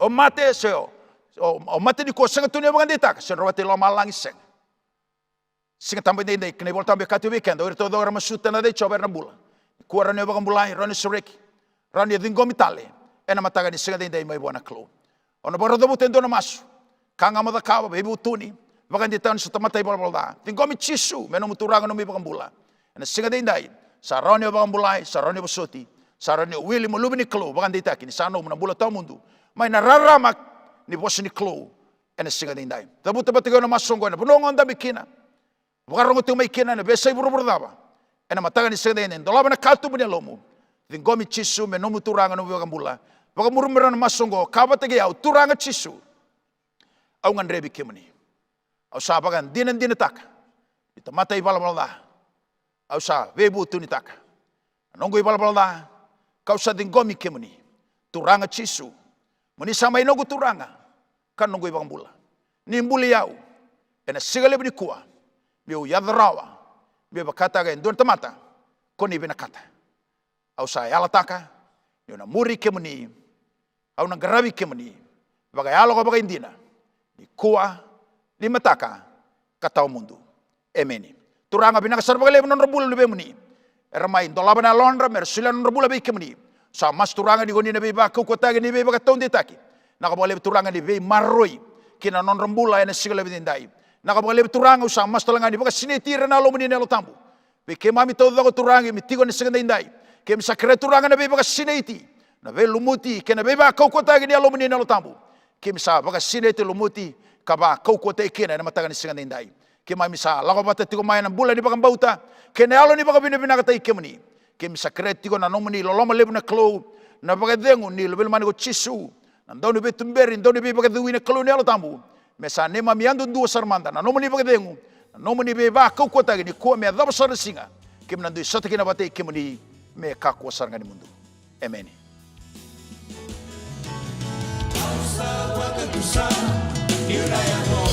o mate, se o, o, o mate nikua, sega tu ni o vakadeitaka se o na rawata i lomalagi, sega. Siga Tabu edaidai, kei na iVola Tabu e kaya tu vei keda, o ira taucoko era masuta na yaca i Jiova era na bula. Nikua rawa ni o vakabulai, rawa ni o sereki, rawa ni o ciqomi tale ena mataka ni siga edaidai mai vua na Kalou. Au na vakarautaka vata e dua na masu. Ka ga mo cakava, veivutuni, vakadeitaka ni sa tamata ivalavala ca. Ciqomi Jisu me nomu Turaga, nomu iVakabula. Ena siga edaidai, sa rawa ni o vakabulai, sa rawa ni o vosoti, sa rawa ni o wili mo luve ni Kalou vakadeitaki ni sa nomu na bula tawamudu mai na rarama ni vosa ni Kalou ena siga edaidai. Cavuta vata kei au na masu oqo ena vanua ga o dabe kina. Vakarogo tiko mai kina ena veiyasai vuravura cava. Ena mataka ni siga edaidai, dolava na katuba ni yalomu. Ciqomi Jisu me nomu Turaga, nomu iVakabula. Vakamuri mai na masu oqo, kaya vata kei au: Turaga Jisu, au gadrevi kemuni. Au sa vakadinadinataka niu tamata ivalavala ca. Au sa veivutunitaka na noqu ivalavala ca, kau sa ciqomi kemuni, Turaga Jisu. Mo ni sa mai noqu Turaga ka noqu iVakabula. Ni buli au ena siga levu nikua, meu yaco rawa meu vakataka e dua na tamata ko ni vinakata. Au sa yalataka niu na muri kemuni. Au na qaravi kemuni vakayalo ka vakaidina, nikua, limataka, ka tawamudu. Emeni. Turaga, vinaka sara vakalevu na nodra bula na luvemuni. Era mai dolava na yalodra me ra solia na nodra bula vei kemuni. Sa masu, Turaga, ni ko ni na veivakaukauwataki, ni veivakataudeitaki. Vinaka vakalevu, Turaga, ni veimaroroi ki na nodra bula ena siga levu edaidai. Vinaka vakalevu, Turaga, au sa masu tale ga ni vakasinaiti ira ena Yalomuni na Yalo Tabu. Vei keimami taucoko, Turaga, keimami tiko ena siga edaidai, keimami sa kerea, Turaga, na veivakasinaiti, na veilumuti kei na veivakaukauwataki ni Yalomuni na Yalo Tabu. Keimami sa vakasinaiti, lumuti, ka vakaukauwataki kina ena mataka ni siga edaidai. Keimami sa lako vata tiko mai ena bula ni vakabauta kei na yalo ni vakavinavinakataki kemuni. Keimami sa kerea tiko na nomuni loloma levu na Kalou, na vakacegu ni Luvena lomani ko Jisu, na Dauniveituberi, Dauniveivakacegui, na Kalou ni Yalo Tabu, me sa neimami yadudua sara mada na nomuni vakacegu, na nomuni veivakaukauwataki, nikua me yacova sara na siga keimami na dui sota kina vata kei kemuni me kakua sara ga ni mudu. Emeni. Au sa vakatusa niu na yaco